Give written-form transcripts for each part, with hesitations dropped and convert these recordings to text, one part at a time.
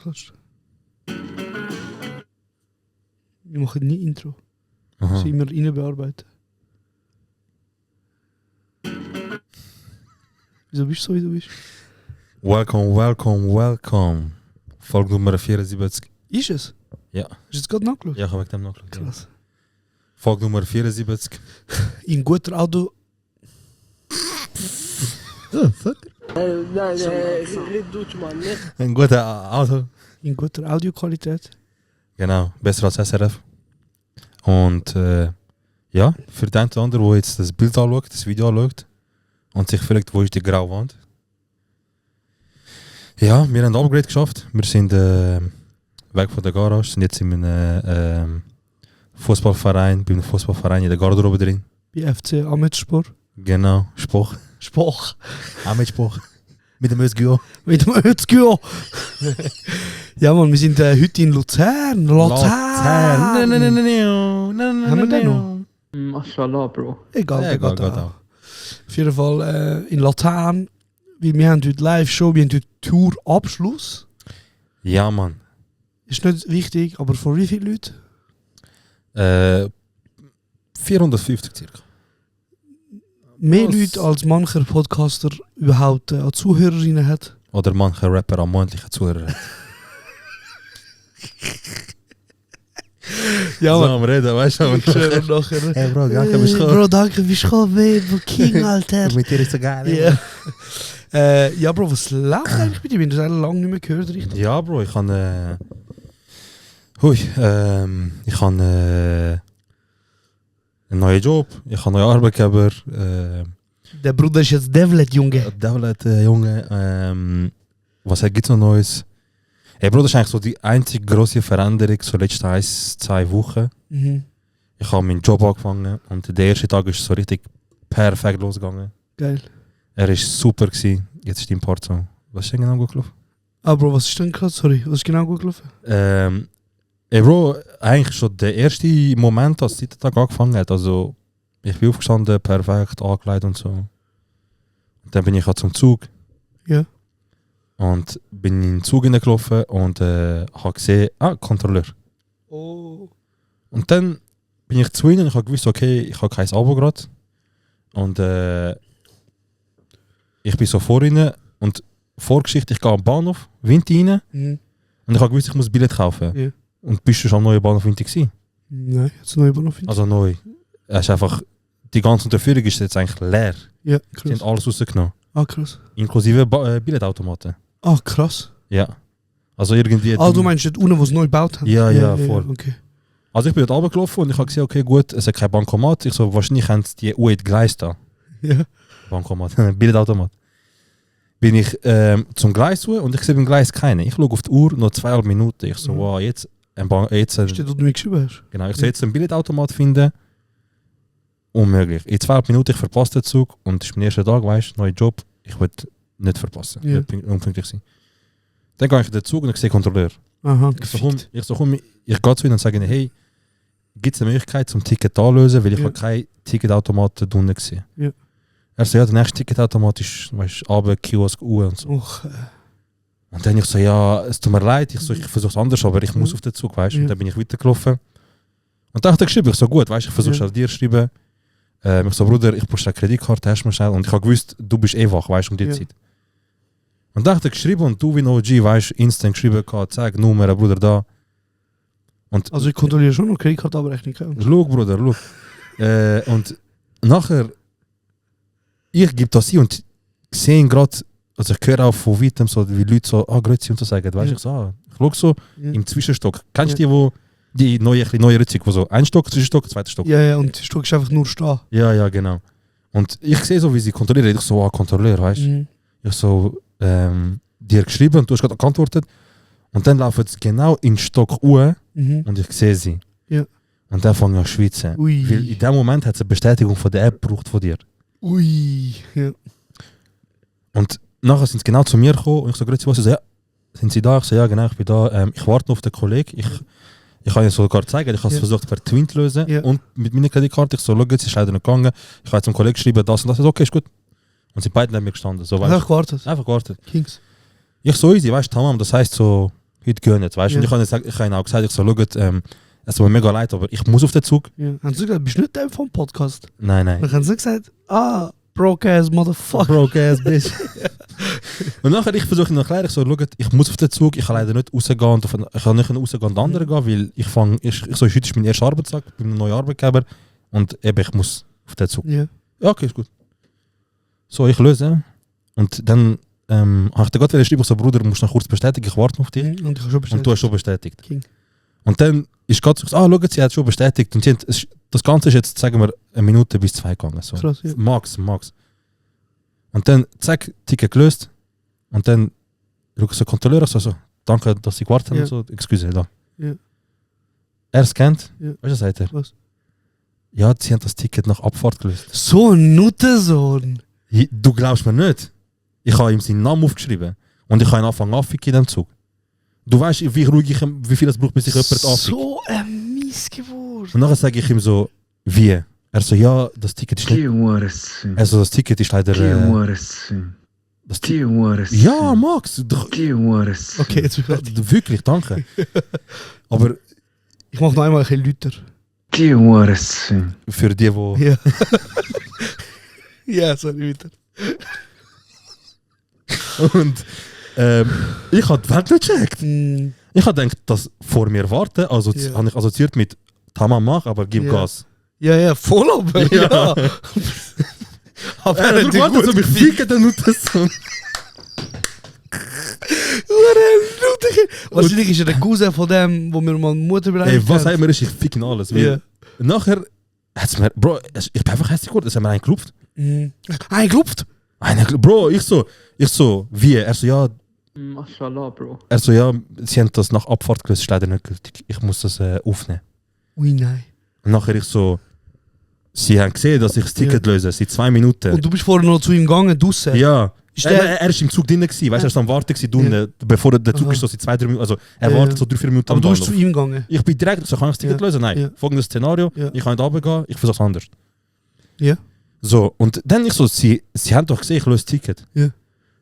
Fast. Wir machen nie Intro. Aha. Das immer rein bearbeiten. Wieso bist du so, wie du bist? Welcome. Folge Nummer 74. Ist es? Ja. Hast du jetzt gerade nachgeschaut? Ja, ich habe dem nachgeschaut. Krass. Folge Nummer 74. In guter Auto... Nein, red Deutsch, Mann, nicht? Ein guter Auto. In guter Audioqualität. Genau, besser als SRF. Und ja, für den oder anderen, der jetzt das Bild anschaut, das Video anschaut und sich fragt, wo ist die graue Wand? Ja, wir haben ein Upgrade geschafft. Wir sind weg von der Garage, sind jetzt in einem Fußballverein, bei einem Fußballverein in der Garderobe drin. Bei FC Ametspor. Genau, Spruch. Spach. Auch mit Spruch. Mit dem Özgür. Mit dem Özgür. Ja, Mann, wir sind heute in Luzern. Luzern. Haben wir den noch? Mashallah, Bro. Egal, Ja, der geht geht auch. auch. Auf jeden Fall in Luzern. Wir haben heute Live-Show, wir haben heute Tour-Abschluss. Ja, Mann. Ist nicht wichtig, aber vor wie vielen Leuten? 450 circa. Mehr Was? Leute als mancher Podcaster überhaupt an Zuhörerinnen hat. Oder manche Rapper am monatlichen Zuhörer. Ja, so Mann. am Reden, weißt du? Schön nachher. Hey Bro, danke, bist du Bro, danke, bist du gekommen, King, Alter. Mit dir ist so geil. Ja. Ja, Bro, was läuft eigentlich bei dir? Ich habe das eigentlich lange nicht mehr gehört, richtig? Ja, Bro, ich habe einen neuen Job, ich habe einen neuen Arbeitgeber, Der Bruder ist jetzt Devlet, Junge. Devlet, Junge, was gibt es noch Neues? Hey Bro, das ist eigentlich so die einzige grosse Veränderung so letzten 1-2 Wochen. Mhm. Ich habe meinen Job angefangen und der erste Tag ist so richtig perfekt losgegangen. Geil. Er war super gewesen. Jetzt ist dein Part so. Was ist denn genau gut gelaufen? Ah, Bro, was ist denn gerade? Sorry, was ist genau gut gelaufen? Ey Bro, eigentlich schon der erste Moment, als der Tag angefangen hat. Also, ich bin aufgestanden, perfekt angekleidet und so. Und dann bin ich zum Zug. Ja. Und bin in den Zug hineingelaufen und habe gesehen, Kontrolleur. Oh. Und dann bin ich zu ihnen und ich habe gewusst, okay, ich habe kein Abo gerade. Und ich bin so vor ihnen und Vorgeschichte, ich gehe am Bahnhof, Winti rein Mhm. und ich habe gewusst, ich muss ein Billett kaufen. Ja. Und bist du schon am neuen Bahnhof Winti gewesen? Nein, jetzt neu Bahnhof. Also neu. Es ist einfach, die ganze Unterführung ist jetzt eigentlich leer. Ja, Sie krass. haben alles rausgenommen. Ah, krass. Inklusive Billettautomaten. Ah, krass. Ja. Also irgendwie... Ah, du meinst dort unten, wo sie neu gebaut haben? Ja, voll. Okay. Also ich bin dort runtergelaufen und ich habe gesehen, okay gut, es hat kein Bankomat. Ich so, wahrscheinlich haben sie die Uhr Gleis da. Ja. Bankomat, Billettautomat. Bin ich zum Gleis zu und ich sehe beim Gleis keine. Ich schaue auf die Uhr, noch 2,5 Minuten. Ich so, wow, jetzt Steht, wo du mir geschrieben hast? genau, ich soll jetzt einen Billettautomat finden. Unmöglich. In 2,5 Minuten, ich verpasse den Zug und das ist mein erster Tag, weißt du, neuer Job. Ich will nicht verpassen, Ja. nicht unpünktlich sein. Dann gehe ich in den Zug und ich sehe Kontrolleur. Aha, Ich gehe zu ihnen und sage ihnen, hey, gibt es eine Möglichkeit zum Ticket anlösen, weil ich Ja. habe keinen Ticketautomaten drinnen gesehen. Ja. Er so, ja, der nächste Ticketautomat ist, weißt du, Abend, Kiosk, Uhr und so. Och, Und dann ich so, ja, es tut mir leid, ich versuche es anders, aber ich muss auf den Zug, weißt du. Ja. Und dann bin ich weitergelaufen. Und dann hat er geschrieben, ich so, gut, weißt du, ich versuche es Ja. auf dir zu schreiben. Ich so, Bruder, ich brauche eine Kreditkarte, hast du mal schnell. Und ich habe gewusst, du bist wach, weißt du, um die Ja. Zeit. Und dann hat er geschrieben und du wie ein OG, weißt du, instant geschrieben, zeig Nummer, Bruder, da. Und also ich kontrolliere schon noch Kreditkartenabrechnung. schau, Bruder, schau. Und nachher, ich gebe das ein und sehe gerade, also ich höre auch von weitem so, wie Leute so, grüezi und so sagen, weißt du, Ja. ich so, ich schaue so Ja. im Zwischenstock. Kennst du die neue Rützig, wo so ein Stock, Zwischenstock, zweiter Stock? Ja, und du ist einfach nur stehen. Ja, genau. Und ich sehe so, wie sie kontrollieren, ich so, Kontrolleur, weißt du. Mhm. Ich so, dir geschrieben und du hast gerade geantwortet. Und dann laufen sie genau in den Stock uhr Mhm. und ich sehe sie. Ja. Und dann fange ich an zu schwitzen. Ui. Weil in dem Moment hat es eine Bestätigung von der App gebraucht von dir. Ui. Ja. Und nachher sind sie genau zu mir gekommen und ich so, grüezi, was? Sie so, ja, sind sie da? Ich so, ja, genau, ich bin da. Ich warte noch auf den Kollegen. Ich kann ihnen sogar zeigen, ich habe es Ja. versucht per Twin zu lösen. Ja. Und mit meiner Kreditkarte, ich so, schau, jetzt ist leider nicht gegangen. Ich habe jetzt zum Kollegen geschrieben, das und das. Okay, ist gut. Und sie beide neben mir gestanden. So, weißt, Einfach gewartet. einfach gewartet. Kings. Ich so easy, weißt du, Tamam, das heisst so, heute gehen nicht, weißt du? Ja. Und ich habe ihnen auch gesagt, ich so, schaut, es tut mir mega leid, aber ich muss auf den Zug. Ja. Haben sie gesagt, bist du nicht der vom Podcast? Nein. Dann haben sie gesagt, broke ass motherfucker. Broke ass bitch. Und nachher, ich versuche ihnen zu erklären, ich so, schaut, ich muss auf den Zug, ich kann leider nicht rausgehen und ich kann nicht rausgehen und andere gehen, weil ich so, heute ist mein erster Arbeitstag bei einem neuen Arbeitgeber und eben, ich muss auf den Zug. Ja. Ja, okay, ist gut. So, ich löse. Und dann habe ich dir gerade schreiben, so, Bruder, du musst noch kurz bestätigen, ich warte auf dich. Und ich habe schon bestätigt. Und du hast schon bestätigt. King. Und dann ist gerade so, schau, sie hat schon bestätigt. Und das Ganze ist jetzt, sagen wir, 1 Minute bis 2 gegangen. So. Krass, ja. Max. Und dann, zack, Ticket gelöst. Und dann schaut so Kontrolleur so, danke, dass Sie gewartet haben. Ja. Und so, excuse, da. Ja. Er scannt. Ja. Weißt du, was sagt er? Was? Ja, sie haben das Ticket nach Abfahrt gelöst. So ein Nuttensohn. Du glaubst mir nicht. Ich habe ihm seinen Namen aufgeschrieben. Und ich habe ihn anfangen anficken in dem Zug. Du weißt, wie ruhig wie viel es braucht, bis ich jemanden anficke. So ein Missgeburt. Und nachher sage ich ihm so, wie? Er so, ja, das Ticket ist nicht... Also das Ticket ist leider... das ja, Max! Okay, jetzt bin ich fertig. Wirklich, danke. Aber Ich mache noch einmal ein bisschen lauter. für die, wo... Ja. Ja, sorry, weiter. Und ich habe die Welt nicht gecheckt. Mm, Ich habe gedacht, das vor mir warten, also Ja. habe ich assoziiert mit Tamam mach, aber gib Ja. Gas. ja, voll aber. Ja. Aber er hat Du dich wartest, gut ob ich gefickt. ficke, dann und das so. Wahrscheinlich ist er der Cousin von dem, wo mir mal Mutter bereitet Ey, was sagen wir ist, ich fick ihn alles. Weil Ja. nachher hat's mir, Bro, ich bin einfach hässlich geworden, es hat mir einen geklopft. Mhm. Ah, er klopft. Bro, ich so, wie? Er so, ja, Mashallah, Bro. sie haben das nach Abfahrt gelöst, ist leider nicht gültig. Ich muss das aufnehmen. Ui, nein. Und nachher ich so, sie haben gesehen, dass ich das Ticket löse, seit 2 Minuten. Und du bist vorher noch zu ihm gegangen, draussen. Ja. Ist Er der, ist im Zug drin gewesen, weißt du, er ist am Warten gewesen, drinnen, bevor der Zug Aha. ist so seit 2-3 Minuten, also er Ja, wartet ja. so 3-4 Minuten aber am du bist zu Bahnhof. ihm gegangen. Ich bin direkt, so kann ich das Ticket Ja. lösen? Nein. Ja. Folgendes Szenario, Ja. ich kann nicht runtergehen, ich versuche es anders. Ja. So, und dann ich so, sie haben doch gesehen, ich löse das Ticket. Ja.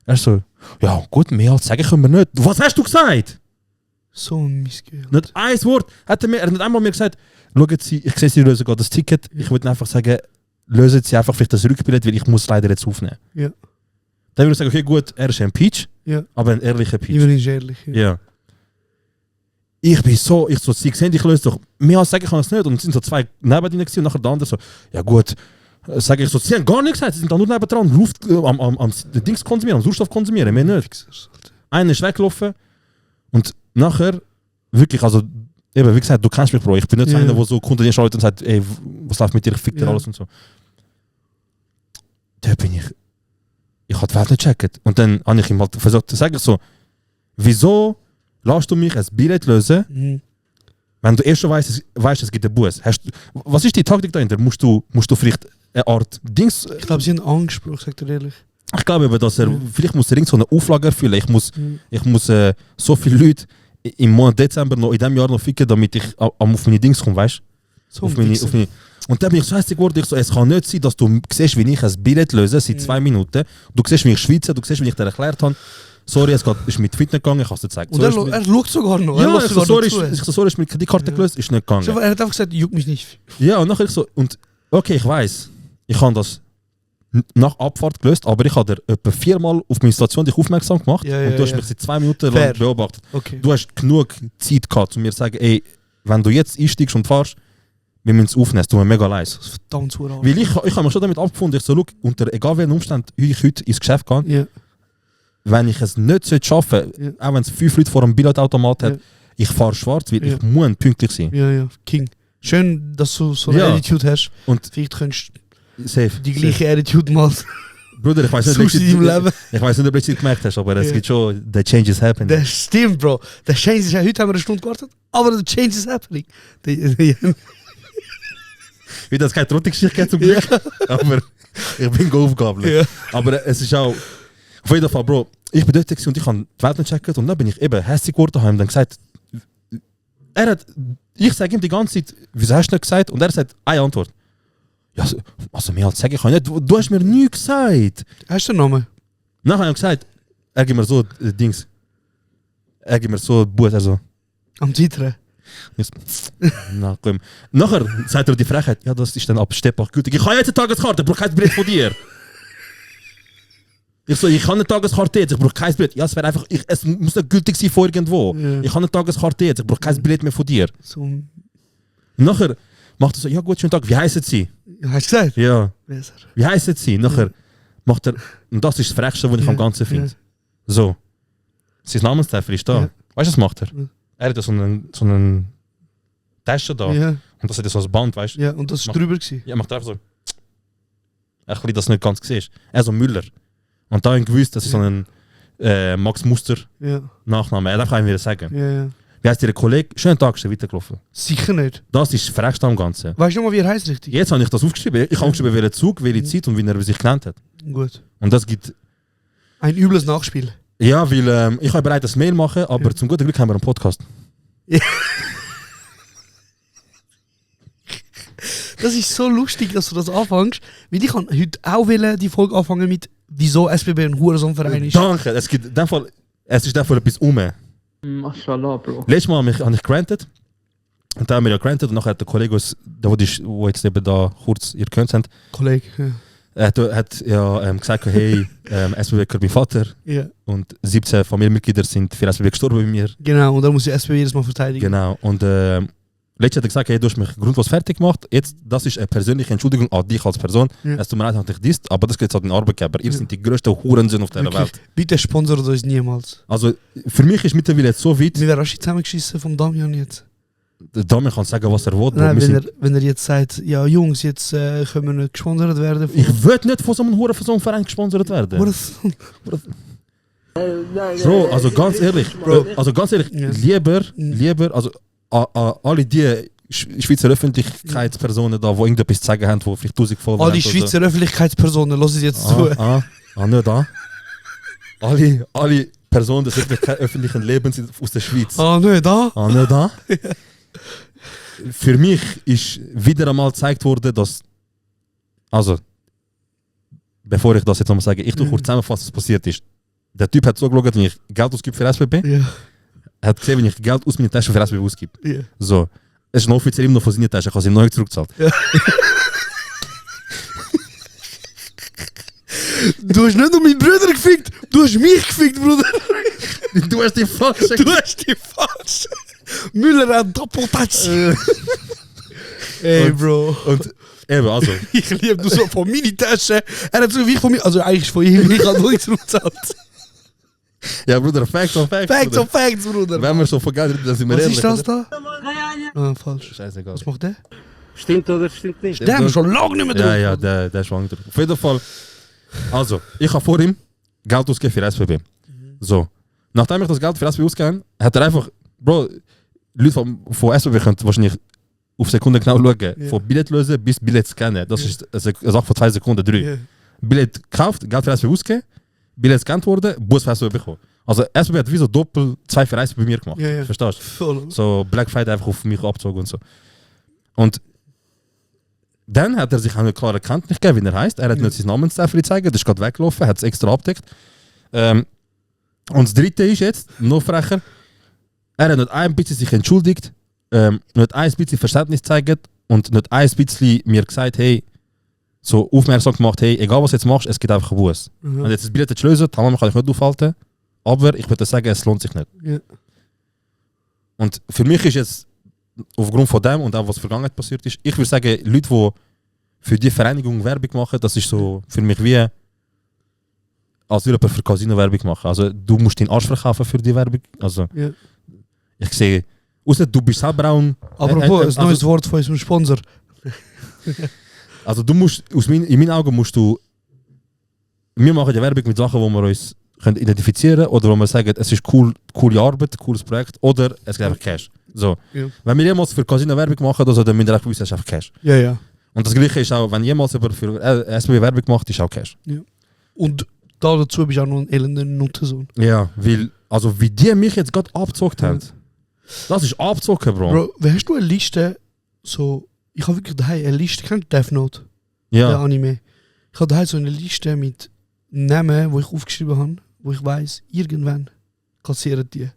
Er so, ja gut, mehr als sagen können wir nicht. Was hast du gesagt? So ein Missgeburt. Nicht ein Wort. Er hat nicht einmal mir gesagt, schauen Sie, ich sehe, Sie lösen gerade das Ticket. Ich würde einfach sagen, lösen Sie einfach vielleicht das Rückbillett, weil ich muss leider jetzt aufnehmen. Ja. Dann würde ich sagen, okay gut, er ist ein Peach, Ja. aber ein ehrlicher Peach. Immerhin ist ehrlich. Ja. Ja. Ich bin so, Sie sehen, ich löse doch, mehr als sagen kann ich es nicht. Und es sind so 2 neben ihnen gewesen und nachher der andere so, ja gut, sage ich so, Sie haben gar nichts gesagt, Sie sind da nur neben dran, Luft, am Dings konsumieren, am Sauerstoff konsumieren, mehr nicht. Fixers, Alter. Einer ist weggelaufen und nachher, wirklich, also, eben, wie gesagt, du kennst mich, Bro, ich bin nicht so Ja. einer, der so Kunden anschreibt und sagt, ey, was läuft mit dir, ich fick dir Ja. alles und so. Da bin ich habe die Welt nicht gecheckt. Und dann habe ich ihm halt versucht zu sagen, so, wieso lässt du mich ein Billett lösen, Mhm. wenn du erst schon weißt, es gibt einen Bus? Was ist die Taktik dahinter? Musst du vielleicht eine Art Dings... Ich glaube, sie haben Angst, Bro, ich sag dir ehrlich. Ich glaube eben, dass er, Ja. vielleicht muss er irgend so eine Auflage erfüllen. Mhm. Ich muss so viele Leute im Monat Dezember noch in diesem Jahr noch ficken, damit ich auf meine Dings komme, weißt So du? ein Fixer. Und dann bin ich so hässlich geworden, ich so, es kann nicht sein, dass du siehst, wie ich ein Billett löse seit 2 Minuten. Du siehst, wie ich schweize, du siehst, wie ich dir erklärt habe. Sorry, es ist mit Fit nicht gegangen, ich habe es dir gezeigt. Und er schaut sogar noch. Ja, lässt ich so, sogar noch sorry, zu. ist mit Kreditkarte Ja. gelöst, ist nicht gegangen. Schau, er hat einfach gesagt, juckt mich nicht. Ja, und nachher ich so, und okay, ich weiß, ich habe das nach Abfahrt gelöst, aber ich habe dir etwa 4-mal auf meine Situation dich aufmerksam gemacht Ja, ja, und du hast ja. mich seit 2 Minuten Fair. lang beobachtet. Okay. Du hast genug Zeit gehabt, um mir zu sagen, ey, wenn du jetzt einsteigst und fahrst, wir müssen es aufnehmen, es tut mir mega leid. Das ist verdammt zu hart. Weil ich habe mich schon damit abgefunden, ich so, look, unter egal welchen Umständen ich heute ins Geschäft gehe, Ja. wenn ich es nicht schaffen sollte, Ja. auch wenn es 5 Leute vor einem Billetautomat hat, Ja. ich fahre schwarz, weil Ja. ich muss pünktlich sein. Ja, King. Schön, dass du so eine Ja. Attitude hast. Und Vielleicht könntest safe. du die gleiche Attitude mal Bruder, ich weiß nicht, suchst in deinem Leben. ich weiß nicht, ob du es gemerkt hast, aber es Ja. gibt schon, the change is happening. Das stimmt, Bro. Der Change ist ja, heute haben wir eine Stunde gewartet, aber der Change is happening. Wie das keine Trottelgeschichte gibt zum Glück, aber ich bin aufgabelt. Ja. Aber es ist auch, auf jeden Fall, Bro, ich bin dort gewesen und ich habe die Welt nicht gecheckt und dann bin ich eben hässlich geworden, habe ihm dann gesagt, ich sage ihm die ganze Zeit, wieso hast du nicht gesagt? Und er sagt eine Antwort. Ja, also mehr als sagen ich kann nicht, du hast mir nichts gesagt. Hast du den Namen? Nachher habe ich gesagt, er gibt mir so Dings. Er gibt mir so ein Bus, also. Am Zittern. Na komm. Nachher sagt er die Frechheit, ja, das ist dann ab Steppach gültig. Ich habe jetzt eine Tageskarte, ich brauche kein Bild von dir. Ich so, ich habe eine Tageskarte jetzt, ich brauche kein Bild. Ja, es wäre einfach, es muss nicht gültig sein von irgendwo. Ja. Ich habe eine Tageskarte jetzt, ich brauche kein Bild mehr von dir. So, Nachher macht er so, ja gut, schönen Tag, wie heißen Sie? hast du gesagt? Ja, Besser. wie heißen Sie? Nachher macht er, und das ist das Frechste, was ich Ja, am Ganzen finde. ja. So, sein Namenszeichen ist da. Ja. Weißt du, was macht er? Ja. Er hat so einen Tasche da. Ja, Und das hat so ein Band, weißt du? ja, und das war drüber. Gewesen. Ja, macht einfach so. Ein bisschen das nicht ganz gesehen. Er so Müller. Und da habe ich gewusst, das ist so ein Max Muster Ja, Nachname. Er darf einem wieder sagen. ja, ja. Wie heißt Ihr Kollege? Schönen Tag, ist er weitergelaufen. Sicher nicht. Das ist das Frechste am Ganzen. Weißt du noch mal, wie er heißt richtig? Jetzt habe ich das aufgeschrieben. Ich habe aufgeschrieben, welcher Zug, welche Zeit und wie er sich genannt hat. Gut. Und das gibt. Ein übles Nachspiel. Ja, weil ich habe bereit das Mail machen, aber zum guten Glück haben wir einen Podcast. Das ist so lustig, dass du das anfängst. Weil ich kann heute auch die Folge anfangen mit, wieso SBB ein Hurensohnverein ist. Danke. Es gibt in dem Fall, es ist in dem Fall etwas um. Mashallah, Bro. Letztes Mal habe ich granted. Und da haben wir ja granted und nachher hat der Kollege, der jetzt eben da kurz ihr gehört habt, Kollege. Ja. hat ja gesagt, hey, SBB gehört mein Vater Ja. und 17 Familienmitglieder sind für SBB gestorben bei mir. Genau, und dann muss ich SBB jedes Mal verteidigen. Genau. Und letztes hat er gesagt, hey, du hast mich grundlos fertig gemacht. Jetzt, das ist eine persönliche Entschuldigung an dich als Person. Ja. Es tut mir leid, dass ich dich disst, aber das geht an den Arbeitgeber. Ihr Ja. seid die größten Hurensöhne auf der Wirklich. Welt. Bitte sponsert uns niemals. Also für mich ist mittlerweile jetzt so weit, Wir werden rasch zusammengeschissen vom Damian jetzt. der Damian kann sagen, was er will. Bro. Nein, Wir sind- wenn er jetzt sagt, ja Jungs, jetzt können wir nicht gesponsert werden. ich will nicht von so einem Hurenverein gesponsert werden. Hurensohn. Bro, also ganz ehrlich, Ja. lieber, also alle die Schweizer Öffentlichkeitspersonen da, die irgendetwas zu sagen haben, die vielleicht 1000 Follower Alle haben oder so. Schweizer Öffentlichkeitspersonen, lass es jetzt zu. Nicht da. Alle Personen des öffentlichen Lebens sind aus der Schweiz. Nicht da? Nicht da. Für mich ist wieder einmal gezeigt worden, dass, also, bevor ich das jetzt nochmal sage, ich tue kurz zusammenfassen, was passiert ist. Der Typ hat so geschaut, wenn ich Geld ausgebe für SBB, Ja. hat gesehen, wenn ich Geld aus meiner Tasche für SBB ausgebe. Ja. So. Es ist noch offiziell immer noch von seiner Tasche, ich habe sie neu zurückgezahlt. Du hast nicht nur meinen Bruder gefickt, du hast mich gefickt, Bruder. Du hast die falsche. Du hast die falsche. Müller hat Doppeltouch. Ey, Bro. Und eben, also, Ich liebe du so von meiner Tasche. Er hat so wie von mir, also eigentlich von ihm, ich habe neu zurückgezahlt. ja Bruder, Facts on Facts. Facts Bruder. on Facts, Bruder. Wenn wir so von Geld reden, dann sind wir Was ehrlich. ist das oder? da? Falsch. Scheißegal. Was macht der? Stimmt oder stimmt nicht? Der haben wir schon lange nicht mehr drauf. Ja, der ist schwanger. Auf jeden Fall. Also, ich habe vor ihm Geld ausgegeben für SBB. So. Nachdem ich das Geld für SBB ausgegeben habe, hat er einfach, Bro, Leute von SBB können wahrscheinlich auf Sekunden genau schauen. Ja. Von Billett lösen bis Billett scannen. Das Ja. ist eine Sache von 2 Sekunden, 3. Ja. Billett gekauft, Geld für SBB ausgegeben, Billett gescannt worden, Bus für SBB bekommen. Also SBB hat wie so doppelt 2 für SBB bei mir gemacht. Ja, ja. Verstehst du? Voll. So Black Friday einfach auf mich abgezogen und so. Und dann hat er sich eine klare Kenntnis gegeben, wie er heißt. Er hat nicht sein Namenszeichen gezeigt, das ist gerade weggelaufen, hat es extra abgedeckt. Und das dritte ist jetzt, noch frecher, er hat nicht ein bisschen sich entschuldigt, nicht ein bisschen Verständnis gezeigt und nicht ein bisschen mir gesagt, hey, so aufmerksam gemacht, hey, egal was du jetzt machst, es gibt einfach einen Bus. Mhm. Und jetzt das Billett lösen, kann ich nicht aufhalten, aber ich würde sagen, es lohnt sich nicht. Ja. Und für mich ist jetzt, aufgrund von dem und auch was in der Vergangenheit passiert ist, ich würde sagen, Leute, die für die Vereinigung Werbung machen, das ist so für mich wie, als würde jemand für Casino Werbung machen. Also du musst deinen Arsch verkaufen für die Werbung. Also Ja. ich sehe, außer du bist selber auch ein... Apropos, ein neues also, Wort von unserem Sponsor. also du musst, in meinen Augen musst du, wir machen ja Werbung mit Sachen, wo wir uns können identifizieren oder wo wir sagen, es ist cool, coole Arbeit, cooles Projekt oder es gibt einfach Cash. So. Ja. Wenn wir jemals für Casino Werbung machen, also, dann müssen wir einfach wissen, es ist einfach Cash. Ja, ja. Und das Gleiche ist auch, wenn jemals über für SBB Werbung macht, ist auch Cash. Und da dazu bist du auch noch ein elender Nuttensohn. Ja, weil, also wie die mich jetzt gerade abgezockt haben, das ist abgezogen, Bro. Bro, wie hast du eine Liste, so, ich habe wirklich daheim eine Liste, kennt Death Note, der Ja, Anime. Ich habe daheim so eine Liste mit Namen, wo ich aufgeschrieben habe, wo ich weiss, irgendwann kassieren die.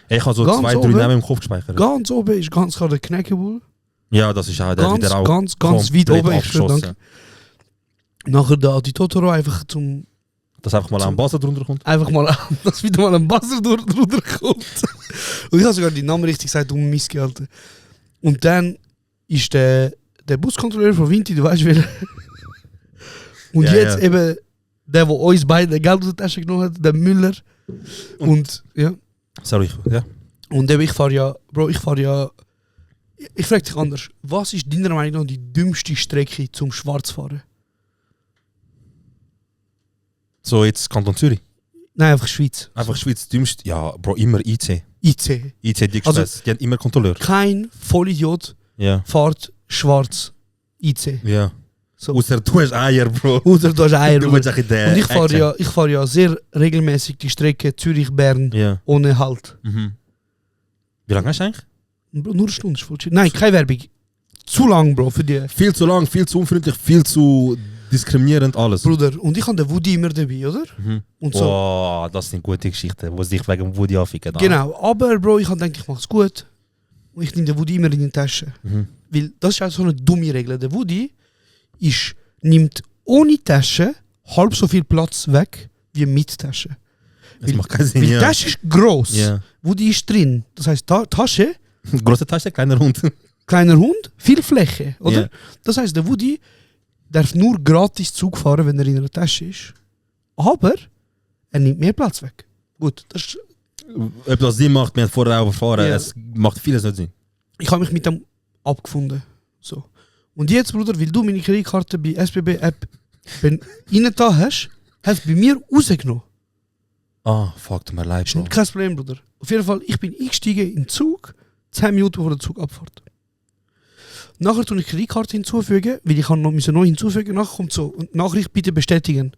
Ich habe so Ganz 2, 3 oben. Namen im Kopf gespeichert. Ganz oben ist ganz klar der Knackable. Ja, das ist auch der Ganz, wieder auch ganz weit komplett oben. Ich schwöre, abgeschossen. danke. Nachher der Adi Totoro einfach zum... Dass einfach mal ein Buzzer drunter kommt. Einfach mal, dass wieder mal ein Buzzer drunter kommt. Und ich habe sogar die Namen richtig gesagt, um Missge, Alter. Und dann ist der Buskontrolleur von Vinti, du weißt wer. Und Ja, jetzt ja. eben der uns beide Geld aus der Tasche genommen hat, der Müller. Und ja. Sorry, ja. Und eben, ich frage dich anders. Was ist deiner Meinung nach die dümmste Strecke zum Schwarzfahren? So, jetzt Kanton Zürich. Nein, einfach Schweiz. Einfach Schweiz, dümmst. Ja, Bro, immer IC. IC. IC, die Also- Express. Die haben immer Kontrolleur. Kein Vollidiot Ja. fährt schwarz IC. Ja. So. Außer du hast Eier, Bro. Oder du hast Eier. Du Und willst auch in der ich fahre ja sehr regelmäßig die Strecke Zürich-Bern Ja. ohne Halt. Mhm. Wie lange hast du eigentlich? Bro, nur eine Stunde ist voll chill. Nein, keine Werbung. Zu lang, Bro, für die. Viel zu lang, viel zu unfreundlich, viel zu diskriminierend, alles. Bruder, und ich habe den Woody immer dabei, oder? Mhm. Und so. Boah, das sind gute Geschichten, wo sich wegen Woody anficken. Genau, aber Bro, ich habe gedacht, ich mache es gut. Und ich nehme den Woody immer in die Tasche. Mhm. Weil das ist auch so eine dumme Regel. Der Woody nimmt ohne Tasche halb so viel Platz weg wie mit Tasche. Das macht keinen Sinn, Weil die ja. Tasche ist gross. Ja. Woody ist drin. Das heisst, Tasche, Große Tasche, kleiner Hund. kleiner Hund, viel Fläche, oder? Ja. Das heisst, der Woody darf nur gratis Zug fahren, wenn er in einer Tasche ist. Aber er nimmt mehr Platz weg. Gut, das ist, Ob das Sinn macht, wir haben vorher auch erfahren, Ja. es macht vieles nicht Sinn. ich habe mich mit dem abgefunden. So. Und jetzt, Bruder, weil du meine Kreditkarte bei SBB-App rein da hast, hast du bei mir rausgenommen. Ah, fuck, tut mir leid, Ist Bro. kein Problem, Bruder. Auf jeden Fall, ich bin eingestiegen in den Zug, 10 Minuten vor der Zug abfahrt. Nachher tue ich die Kreditkarte hinzufügen, weil ich noch neu hinzufügen. Nachher kommt so, und Nachricht bitte bestätigen.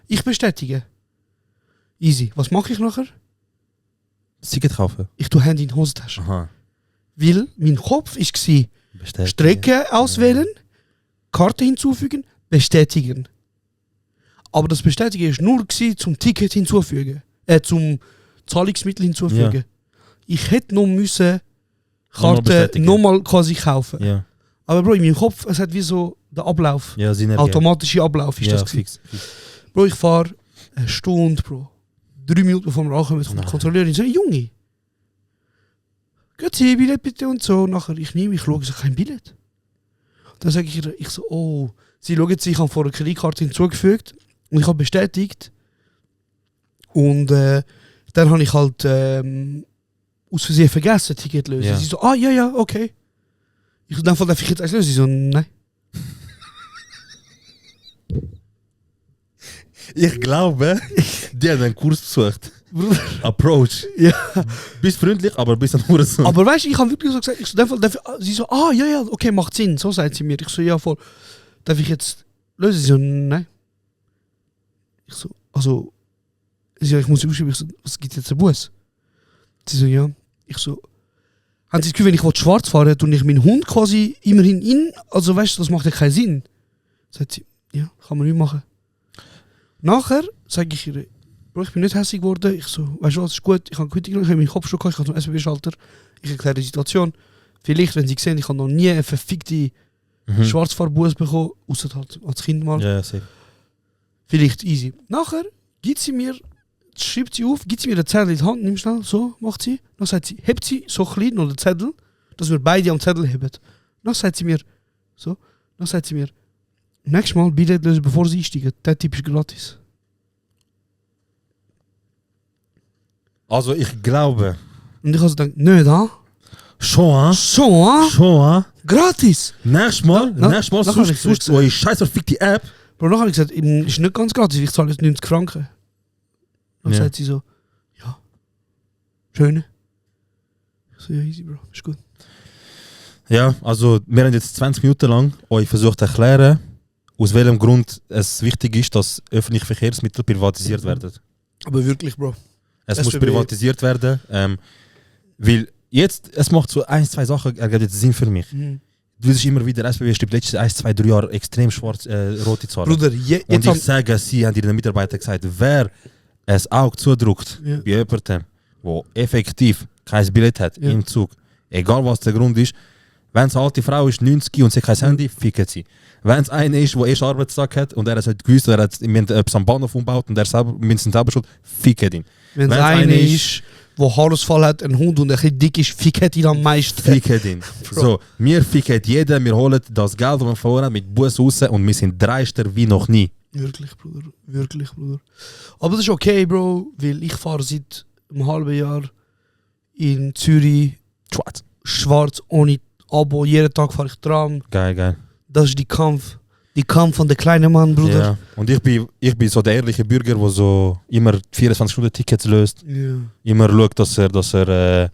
Ich bestätige. Easy. Was mache ich nachher? Ticket kaufen. Ich tue Handy in die Hosentasche. Aha. Weil mein Kopf war, Bestätigen. Strecke auswählen, Karte hinzufügen, bestätigen. Aber das Bestätigen war nur zum Ticket hinzufügen. Zum Zahlungsmittel hinzufügen. Ich hätte noch müssen Nochmal Karte bestätigen. nochmal quasi kaufen. Ja, Aber Bro, in meinem Kopf, es hat wie so der Ablauf. ja, Synergie. Automatischer Ablauf ist Ja, das gewesen. fix. Bro, ich fahre eine Stunde, Bro. 3 Minuten vom Rachen kommt Nein. die Kontrolleurin. So, Junge. Geht Sie Billett bitte und so. Nachher, ich schaue, so kein Billett. Dann sage ich ihr, oh. Sie schauen sich, ich habe vor eine Kreditkarte hinzugefügt und ich habe bestätigt. Und dann habe ich halt aus Versehen vergessen, Ticket lösen. Ja. Sie so, ja, okay. Ich so, dann darf ich jetzt eins lösen? Sie so, nein. Ich glaube, die haben einen Kurs besucht. Approach. Ja. Bist freundlich, aber bist ein Hurensohn. Aber weißt du, ich habe wirklich so gesagt, ich so, sie so, ja, okay, macht Sinn, so sagt sie mir. Ich so, ja, voll. Darf ich jetzt lösen? Sie so, nein. Ich so, also, sie so, ich muss ausschreiben, ich so, was gibt jetzt ein Bus? Sie so, ja. Ich so, haben Sie das Gefühl, wenn ich schwarz fahre, tue ich meinen Hund quasi immerhin in, also weißt du, das macht ja keinen Sinn. Sagt sie, ja, kann man nicht machen. Nachher sage ich ihr, Bro, ich bin nicht hässlich geworden. Ich so, weißt du was, ist gut, ich habe Quittung genommen, ich habe meinen Kopf schon gehabt, ich habe zum SBB-Schalter. Ich erkläre die Situation. Vielleicht, wenn sie sehen, ich habe noch nie eine verfickte Schwarzfahrbus bekommen, außer halt als Kind mal. Ja, safe. Vielleicht easy. Nachher gibt sie mir, schreibt sie auf, gibt sie mir den Zettel in die Hand, nimm schnell, so, macht sie. Dann sagt sie, hebt sie so klein noch den Zettel, dass wir beide am Zettel heben. Dann sagt sie mir, so, dann sagt sie mir, nächstes Mal Billett lösen, bevor sie einsteigen. Der Typ ist gratis. Also ich glaube, Und ich habe so gedacht, nö, da. schon, So, ah? schon. Gratis. Nächstes Mal Dann habe ich suchst gesagt, eure scheiß verfickte App. Bro, dann habe ich gesagt, ist nicht ganz gratis, ich zahle jetzt 90 Franken. Dann Ja. sagt sie so, ja, schön. Ich so, ja, easy, Bro, ist gut. Ja, also wir haben jetzt 20 Minuten lang euch versucht zu erklären, aus welchem Grund es wichtig ist, dass öffentliche Verkehrsmittel privatisiert werden. Aber wirklich, Bro. Es SBB. muss privatisiert werden, weil jetzt, es macht so 1, 2 Sachen, ergibt jetzt Sinn für mich. Du siehst immer wieder, SBB stimmt letztes 1, 2, 3 Jahre extrem schwarz, rote Zahlen. Bruder, Und jetzt ich sage, sie haben ihren Mitarbeitern gesagt, wer ein Auge zudrückt Ja. bei jemandem der effektiv kein Billett hat im Zug, egal was der Grund ist, wenn es eine alte Frau ist, 90 und sie kein Handy, ficken sie. Wenn es einer ist, der erst Arbeitstag hat und er hat gewusst, er hat etwas am Bahnhof umgebaut und er selber, mit seinem selber schuld, ficken ihn. Wenn es einer ist, der Haarausfall hat, ein Hund und ein bisschen dick ist, ficken ihn am meisten. Ficken ihn. So, wir ficken jeden, wir holen das Geld, das wir vorher haben, mit Bus raus und wir sind dreister wie noch nie. Wirklich, Bruder. Wirklich, Bruder. Aber das ist okay, Bro, weil ich fahre seit einem halben Jahr in Zürich schwarz, ohne Abo. Jeden Tag fahre ich Tram. Geil. Das ist die Kampf von der kleinen Mann, Bruder. Ja. Und ich bin so der ehrliche Bürger, der so immer 24-Stunden-Tickets löst. Ja. Immer schaut, dass er den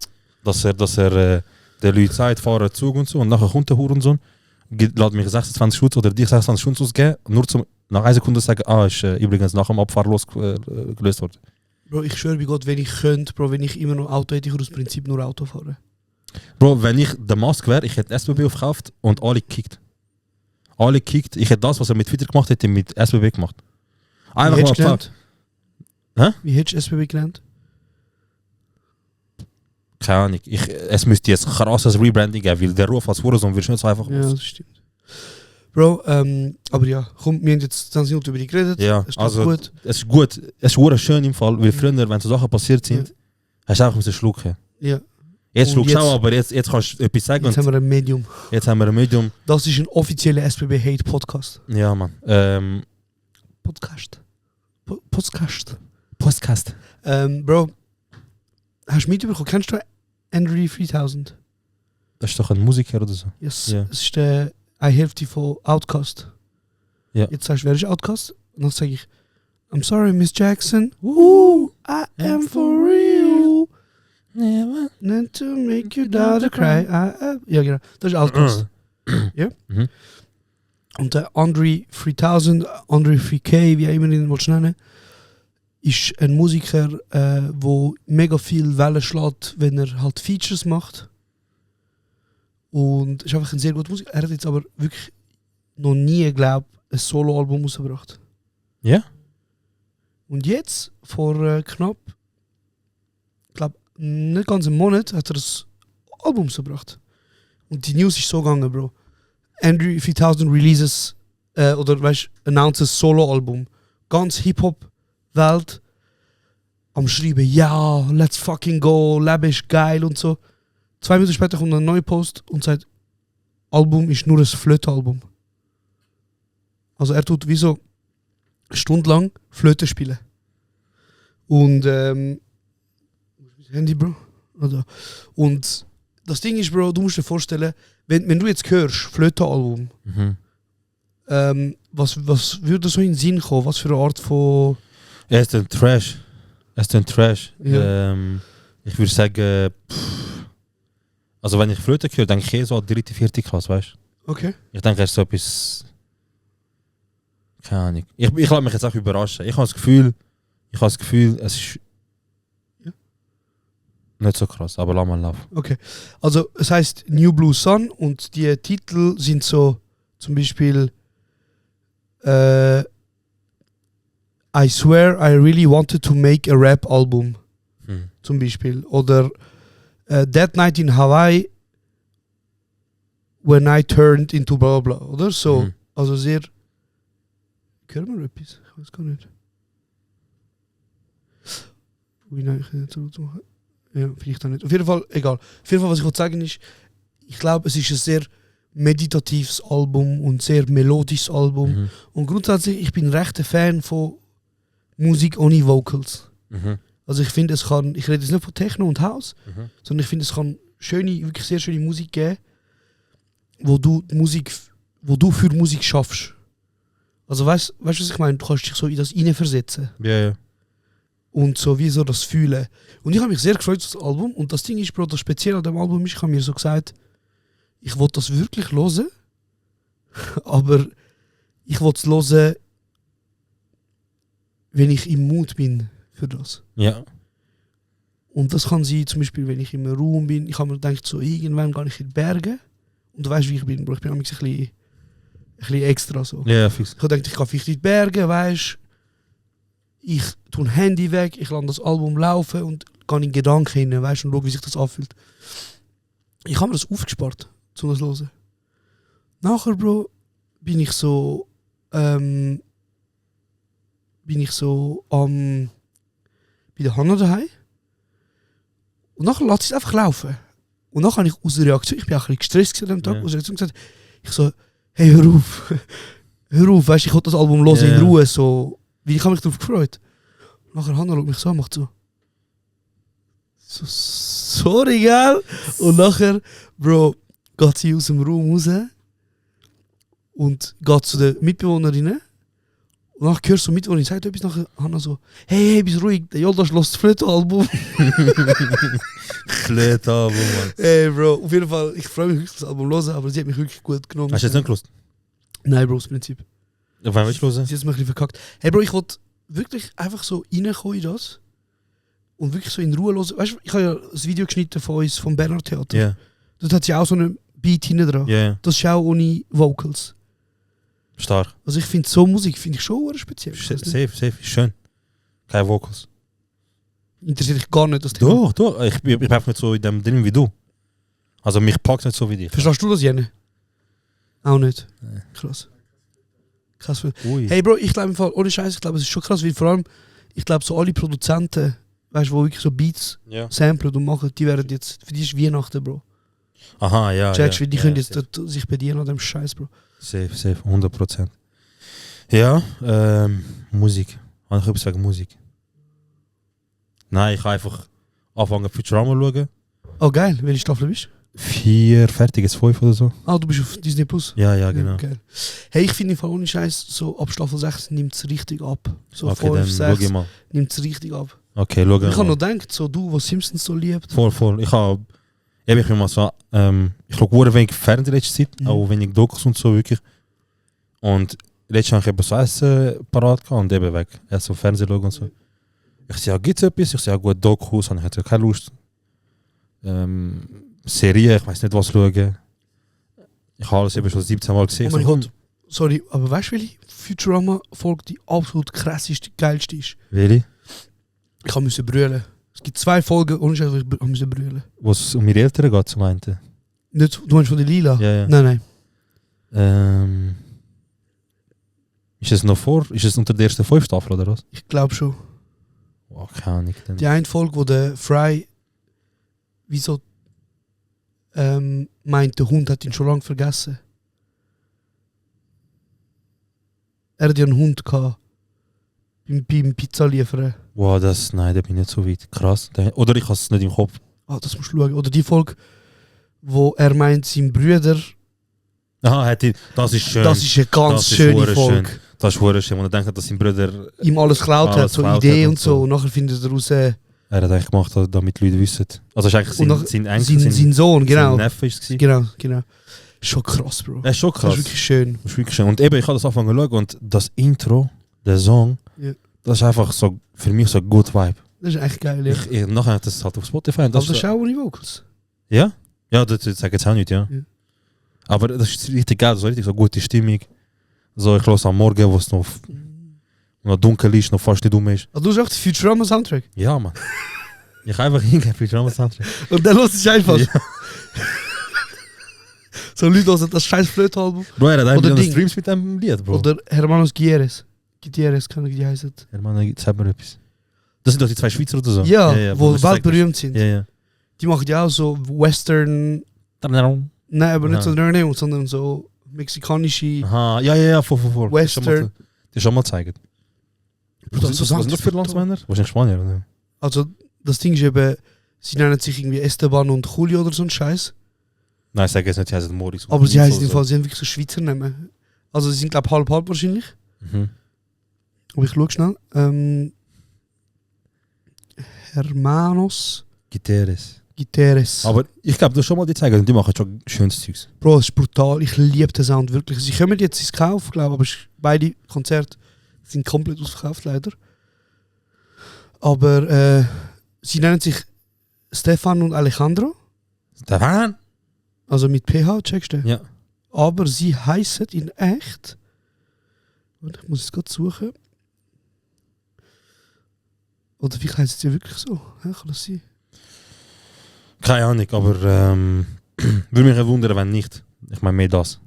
Leuten sagt, fahren Zug und so. Und nachher kommt der Hurensohn, lässt mich 26 Stunden oder dich 26 Stunden ausgeben, nur zum nach 1 Sekunde sagen, ist übrigens nach dem Abfahren gelöst worden. Bro, ich schwöre bei Gott, wenn ich könnte, Bro, wenn ich immer noch Auto hätte, ich würde aus Prinzip nur Auto fahren. Bro, wenn ich der Mask wäre, ich hätte SBB aufgekauft und alle gekickt. Ich hätte das, was er mit Twitter gemacht hätte, mit SBB gemacht. Einfach Wie hättest du gelernt? Hä? Wie hättest du SBB gelernt? Keine Ahnung. Es müsste jetzt krasses Rebranding geben, weil der Ruf als Hurensohn wird nicht so einfach. Ja, das stimmt. Bro, aber ja, komm, wir haben jetzt 20 Minuten über die geredet. Ja, ist also gut. es ist gut. Es ist schön im Fall, weil früher, wenn so Sachen passiert sind, hast du einfach schlucken. Ja. Jetzt Und schluckst du auch, aber jetzt kannst du etwas sagen. Jetzt haben wir ein Medium. Jetzt haben wir ein Medium. Das ist ein offizieller SBB-Hate-Podcast. Ja, Mann. Podcast. Bro, hast du mitbekommen? Kennst du Andre 3000? Das ist doch ein Musiker oder so. Yes. Ja. Das ist der I Have You for Outcast. Ja. Jetzt sagst du, wer ist Outcast? Und dann sage ich, I'm sorry, Miss Jackson. Ooh, I am for real. Never meant to make your daughter cry. Ja, genau. Das ist Outcast. Ja? Mhm. Und der Andre 3000, Andre 3K, wie auch immer ihn willst nennen, ist ein Musiker, der mega viel Wellen schlägt, wenn er halt Features macht. Und ist einfach ein sehr guter Musiker. Er hat jetzt aber wirklich noch nie, glaube ich, ein Soloalbum rausgebracht. Ja? Und jetzt, vor knapp, glaube nicht ganz einem Monat, hat er das Album rausgebracht. Und die News ist so gegangen, Bro. Andre 3000 releases, oder weißt, announces Solo-Album. Ganz Hip-Hop-Welt am Schreiben, ja, let's fucking go, Leben ist geil und so. 2 Minuten später kommt ein neuer Post und sagt, Album ist nur ein Flöte-Album. Also er tut wie so stundenlang Flöte spielen. Und Handy, Bro. Also, und das Ding ist, Bro, du musst dir vorstellen, wenn du jetzt hörst, Flöte-Album, was würde so in den Sinn kommen? Was für eine Art von... Er ist ein Trash. Ja. Ich würde sagen, also wenn ich Flöte höre, denke ich eher so an 3., 4. Klasse, weißt du? Okay. Ich denke, er ist so etwas... Keine Ahnung. Ich lasse mich jetzt auch überraschen. Ich habe das Gefühl, es ist... Ja. Nicht so krass, aber lass mal laufen. Okay. Also es heißt New Blue Sun und die Titel sind so zum Beispiel I swear I really wanted to make a rap album zum Beispiel oder That Night in Hawaii when I turned into blah blah oder so. Also sehr... Hören wir etwas? Ich weiß gar nicht. Wie nein, ich kann nicht so machen. Ja, vielleicht auch nicht. Auf jeden Fall, egal. Auf jeden Fall, was ich wollte sagen ist, ich glaube, es ist ein sehr meditatives Album und sehr melodisches Album. Und grundsätzlich, ich bin recht ein Fan von Musik ohne Vocals. Also ich finde, ich rede jetzt nicht von Techno und House, sondern ich finde, es kann wirklich sehr schöne Musik geben, wo du für Musik schaffst. Also weißt du, was ich meine? Du kannst dich so in das hineinversetzen. Ja. Und so wie so das fühlen. Und ich habe mich sehr gefreut auf das Album. Und das Ding ist, Bro, das Spezielle an dem Album ist, ich habe mir so gesagt, ich wollte das wirklich hören, aber ich wollte es hören, wenn ich im Mut bin für das. Ja. Und das kann sein, zum Beispiel, wenn ich im Raum bin, ich habe mir gedacht, so irgendwann gehe ich in die Berge. Und du weißt, wie ich bin, Bro. Ich bin ein bisschen extra so. Ja, fix. Ich habe gedacht, ich gehe vielleicht in die Berge, weißt, ich tue ein Handy weg, ich lasse das Album laufen und gehe in Gedanken hin, weißt du, und schaue, wie sich das anfühlt. Ich habe mir das aufgespart, um das zu hören. Nachher, Bro, bin ich so bei der Hanna daheim. Und nachher lässt es einfach laufen. Und nachher habe ich aus der Reaktion, ich bin auch ein bisschen gestresst an dem Tag, aus der Reaktion gesagt, ich so, hey, hör auf. Hör auf, weißt du, ich will das Album hören in Ruhe, so. Wie ich habe mich darauf gefreut. Und nachher Hanna schaut mich so an, macht so. So, sorry, gell? Und nachher, Bro, geht sie aus dem Raum raus und geht zu den Mitbewohnerinnen. Und nachher hörst du Mitbewohnerin, sagt etwas, nachher Hanna so, hey, bist ruhig, der Joldas lässt das Flöte-Album. Flöte-Album, Mann. Hey, Bro, auf jeden Fall, ich freue mich, das Album zu hören, aber sie hat mich wirklich gut genommen. Hast du jetzt nicht gelesen? Nein, Bro, das Prinzip. Auf wen willst du hören? Sie hat es mir ein bisschen verkackt. Hey, Bro, ich wollte wirklich einfach so reinkommen in das und wirklich so in Ruhe hören. Weißt du, ich habe ja das Video geschnitten von uns, vom Bernhard Theater. Ja. Dort hat sie auch so einen Beat hinten dran. Ja. Das ist auch ohne Vocals. Stark. Also ich finde so Musik finde ich schon speziell. Ich weiß nicht. Safe, ist schön. Keine Vocals. Interessiert dich gar nicht das Thema. Doch. Ich bin einfach nicht so in dem drin wie du. Also mich packt nicht so wie dich. Verstehst du das, Jenne? Auch nicht. Nee. Krass. Krass. Ui. Hey Bro, ich glaube im Fall, ohne Scheiß, ich glaube es ist schon krass, weil vor allem, ich glaube so alle Produzenten, weißt du, die wirklich so Beats Ja. samplen und machen, die werden jetzt, für die ist Weihnachten, Bro. Aha, ja. Checkst, ja, die ja, können jetzt safe. dort sich bedienen an dem Scheiß, Bro. Safe, 100%. Ja, Musik. Habe ich etwas wegen Musik? Nein, ich habe einfach anfangen Futurama zu schauen. Oh geil, welche Staffel bist du? 4, fertig, ist 5 oder so. Ah, du bist auf Disney Plus. Ja, genau. Geil. Hey, ich finde im Fall ohne Scheiß, so ab Staffel 6 nimmt es richtig ab. So Okay, dann 5, schau ich 6 mal. nimmt es richtig ab. Okay, schau Ich habe mal. noch gedacht, so du, was Simpsons so liebt. Voll. Ich bin mal so, ich schaue wenig Fernsehen in letzter Zeit, auch wenig Dokus und so wirklich. Und letztes Jahr habe ich eben so Essen parat gehabt und eben weg. Essen auf Fernsehen schauen und so. Ich sage, ja, gibt es etwas? Ich sage, ja, gut, Dokus, und ich hatte keine Lust. Serie, ich weiß nicht, was schauen. Ich habe alles eben schon 17 Mal gesehen. Oh mein So, Gott. Sorry, aber weißt du, welche Futurama-Folge die absolut krasseste, geilste ist? Welche? Ich musste brüllen. Es gibt 2 Folgen, ohne Scheiß, wo ich musste brüllen. Wo es um ihre Eltern geht, zum einen. Nicht, du meinst von der Lila? Ja. Nein. Ist es noch ist es unter der ersten 5 Staffel oder was? Ich glaube schon. Oh, keine Ahnung. Die eine Folge, wo der Fry wieso meint, der Hund hat ihn schon lange vergessen. Er hat ja einen Hund gehabt. Beim Pizza liefern. Wow, nein, da bin ich nicht so weit. Krass. Oder ich habe es nicht im Kopf. Ah, das musst du schauen. Oder die Folge, wo er meint, sein Brüder. Aha, das ist schön. Das ist eine ganz Das ist schöne hure Folge. schön. Das ist hure schön, und er denkt, dass sein Bruder, Ihm alles geklaut hat, Alles so geklaut Idee hat und und so. so. Und nachher findet er raus, er hat eigentlich gemacht, damit die Leute wissen. Also es ist eigentlich Und nach- sein Enkel, sein Sohn, genau. sein Neffe ist es. Genau. Schon krass, Bro. Das ist schon Das krass. ist wirklich schön. Das ist wirklich schön. Und eben, ich habe das angefangen zu schauen und das Intro, der Song, Ja. das ist einfach so, für mich so ein good Vibe. Das ist echt geil, ja. Nachher habe ich das halt auf Spotify. Und Aber das ist ist auch ohne Vocals. ja? Ja, das sage ich jetzt auch nicht, ja. Ja. Aber das ist richtig geil, so richtig so gute Stimmung. So, ich höre am Morgen, wo es noch dunkel ist, noch fast nicht dumm ist. Also du hast auch den Futurama-Soundtrack. Ja, Mann. Ich habe einfach hingehen für Drama Soundtrack. Und dann hörst du einfach. Ja. So Leute hören das scheiß Flöte-Album. Bro, er hat Oder einfach Ding. Streams mit dem Lied, Bro. Oder Hermanos Gutierrez. Gutierrez, kann ich die heißen. Hermann, sag mir etwas. Das sind doch die 2 Schweizer oder so? Ja, wo das sagt- weltberühmt sind. Ja. Die machen ja auch so Western. Nein, aber nicht Ja. so Nerding, sondern so mexikanische. Aha, ja, voll. Western. Die ist schon mal gezeigt. Bro, Was sind das für Landsmänner? Wahrscheinlich Spanier, oder? Also, das Ding ist eben, sie nennen sich irgendwie Esteban und Julio oder so ein Scheiß. Nein, ich sage jetzt nicht, sie heißen Moritz. und Aber sie Nico heißen im oder Fall, sie haben wirklich so Schweizer Namen. Also, sie sind, glaube ich, halb wahrscheinlich. so. Mhm. Aber ich schaue schnell. Hermanos Gutierrez. Gutierrez. Aber ich glaube, du hast schon mal die zeigen und die machen schon schönes Zeugs. Bro, es ist brutal. Ich liebe den Sound wirklich. Sie kommen jetzt ins Kauf, glaube ich, aber beide Konzerte sind komplett ausverkauft, leider. Aber sie nennen sich Stefan und Alejandro, Der Wahn? also mit PH, checkst du? Ja. Aber sie heißen in echt. Warte, ich muss es gerade suchen. Oder vielleicht heisst es ja wirklich so. Ja, kann das sein? Keine Ahnung, aber würde mich wundern, wenn nicht. Ich meine mehr das.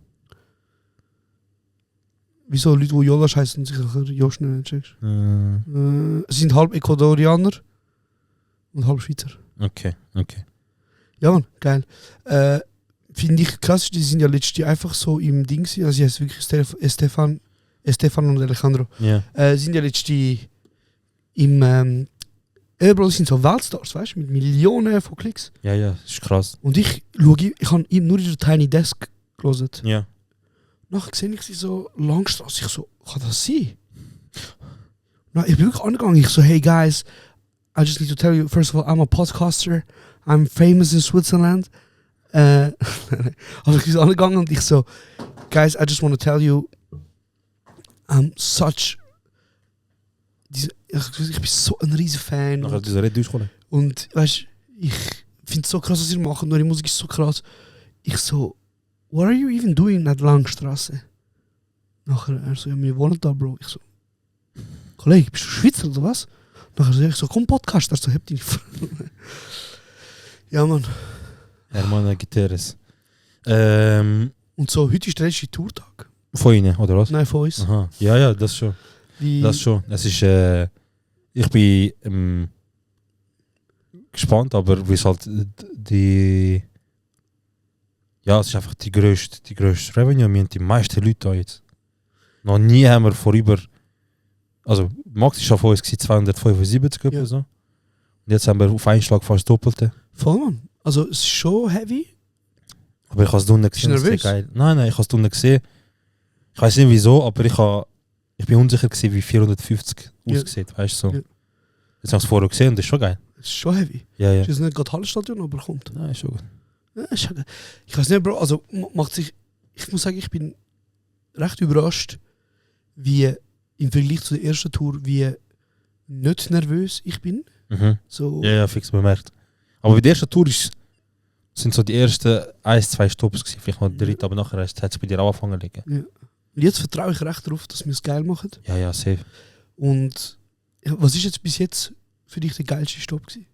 Wieso Leute, die Jolas heißen, sich Josh nicht checkst? Äh, Sie sind halb Ecuadorianer und halb Schweizer. okay. Ja, Mann, geil. Finde ich krass, die sind ja letztlich einfach so im Ding gewesen. Also, sie heißt wirklich Estefan und Alejandro. Ja. Sind ja letztlich im. Überall sind so Weltstars, weißt du, mit Millionen von Klicks. Ja, ist krass. Und ich habe ihm nur in der Tiny Desk gelesen. Ja. Nachher sehe ich sie so Langstrasse. Ich so, kann das sein? Na, ich bin wirklich angegangen. Ich so, hey guys, I just need to tell you, first of all, I'm a podcaster. I'm famous in Switzerland. Aber ich bin so angegangen und ich so, guys, I just want to tell you, I'm such... Ich bin so ein riesen Fan. Nachher dieser Red durchkommen. Und weißt, ich finde es so krass, was ihr macht. Und eure Musik ist so krass. Ich so, what are you even doing in der Langstrasse? Nachher er so, ja, wir wohnen da, Bro. Ich so, Kollege, bist du Schweizer oder was? Nachher so, ich so, komm Podcast, er so, habt ihr nicht. Ja, Mann. Hermann Gutierrez. Und so, heute ist der letzte Tourtag. Von Ihnen, oder was? Nein, von uns. Aha. Ja, das schon. Das schon. Es ist, ich bin gespannt, aber wie es halt die... Ja, es ist einfach die grösste Revenue. Wir haben die meisten Leute da jetzt. Noch nie haben wir vorüber... Also Max ist schon von uns 275 oder so. Und jetzt haben wir auf einen Schlag fast das Doppelte. Voll, Mann. Also es ist schon heavy. Aber ich habe es unten gesehen. Bist du nervös? Geil. Nein, ich habe es unten gesehen. Ich weiß nicht wieso, aber ich bin unsicher gewesen, wie 450 aussieht, weißt du so. Ja. Jetzt habe ich es vorher gesehen und das ist schon geil. Es ist schon heavy. Ja. Es ist nicht gerade Hallstadion, aber kommt. Nein, ist schon gut. Ja, ist schon geil. Ich weiß nicht, Bro, also macht sich... Ich muss sagen, ich bin recht überrascht, wie im Vergleich zu der ersten Tour, wie nicht nervös ich bin. Mhm. So, Ja, fix bemerkt. Aber bei der ersten Tour sind so die ersten 1-2 Stops gewesen, vielleicht noch der dritte, aber nachher hat es bei dir auch angefangen zu liegen. Und jetzt vertraue ich recht darauf, dass wir es geil machen. Ja, safe. Und ja, was ist jetzt bis jetzt für dich der geilste Stopp gewesen?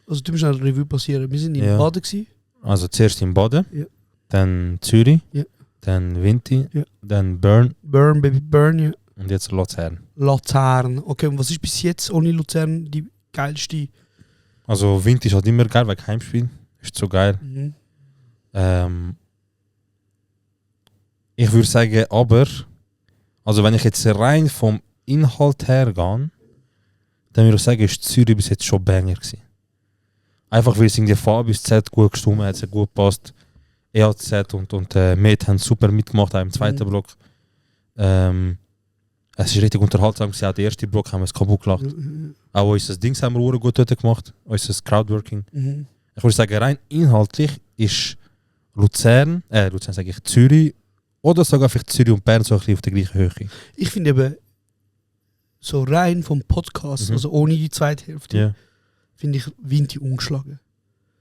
Also du musst eine Revue passieren. Wir sind in Ja. Baden gewesen. Also zuerst in Baden, Ja. dann Zürich, Ja. dann Vinti, Ja. dann Bern Burn, Baby Burn, ja. und jetzt Luzern. Luzern. Okay, und was ist bis jetzt ohne Luzern die geilste? Also Vinti ist halt immer geil, wegen Heimspiel. Ist so geil. Mhm. Ich würde sagen, aber, also wenn ich jetzt rein vom Inhalt her gehe, dann würde ich sagen, ist Zürich bis jetzt schon Banger gewesen. Einfach weil es in die Farbe bis Z gut gestimmt hat, es hat gut gepasst. EAZ und Med haben super mitgemacht, auch im zweiten Block. Es ist richtig unterhaltsam gewesen, auch der erste Block haben wir es kaputt gelacht. Auch unser Dings haben wir auch gut dort gemacht, unser Crowdworking. Mhm. Ich würde sagen, rein inhaltlich ist Luzern sage ich Zürich, oder sogar vielleicht Zürich und Bern so ein bisschen auf der gleichen Höhe. Ich finde eben, so rein vom Podcast, also ohne die zweite Hälfte, Ja. finde ich Vinti ungeschlagen.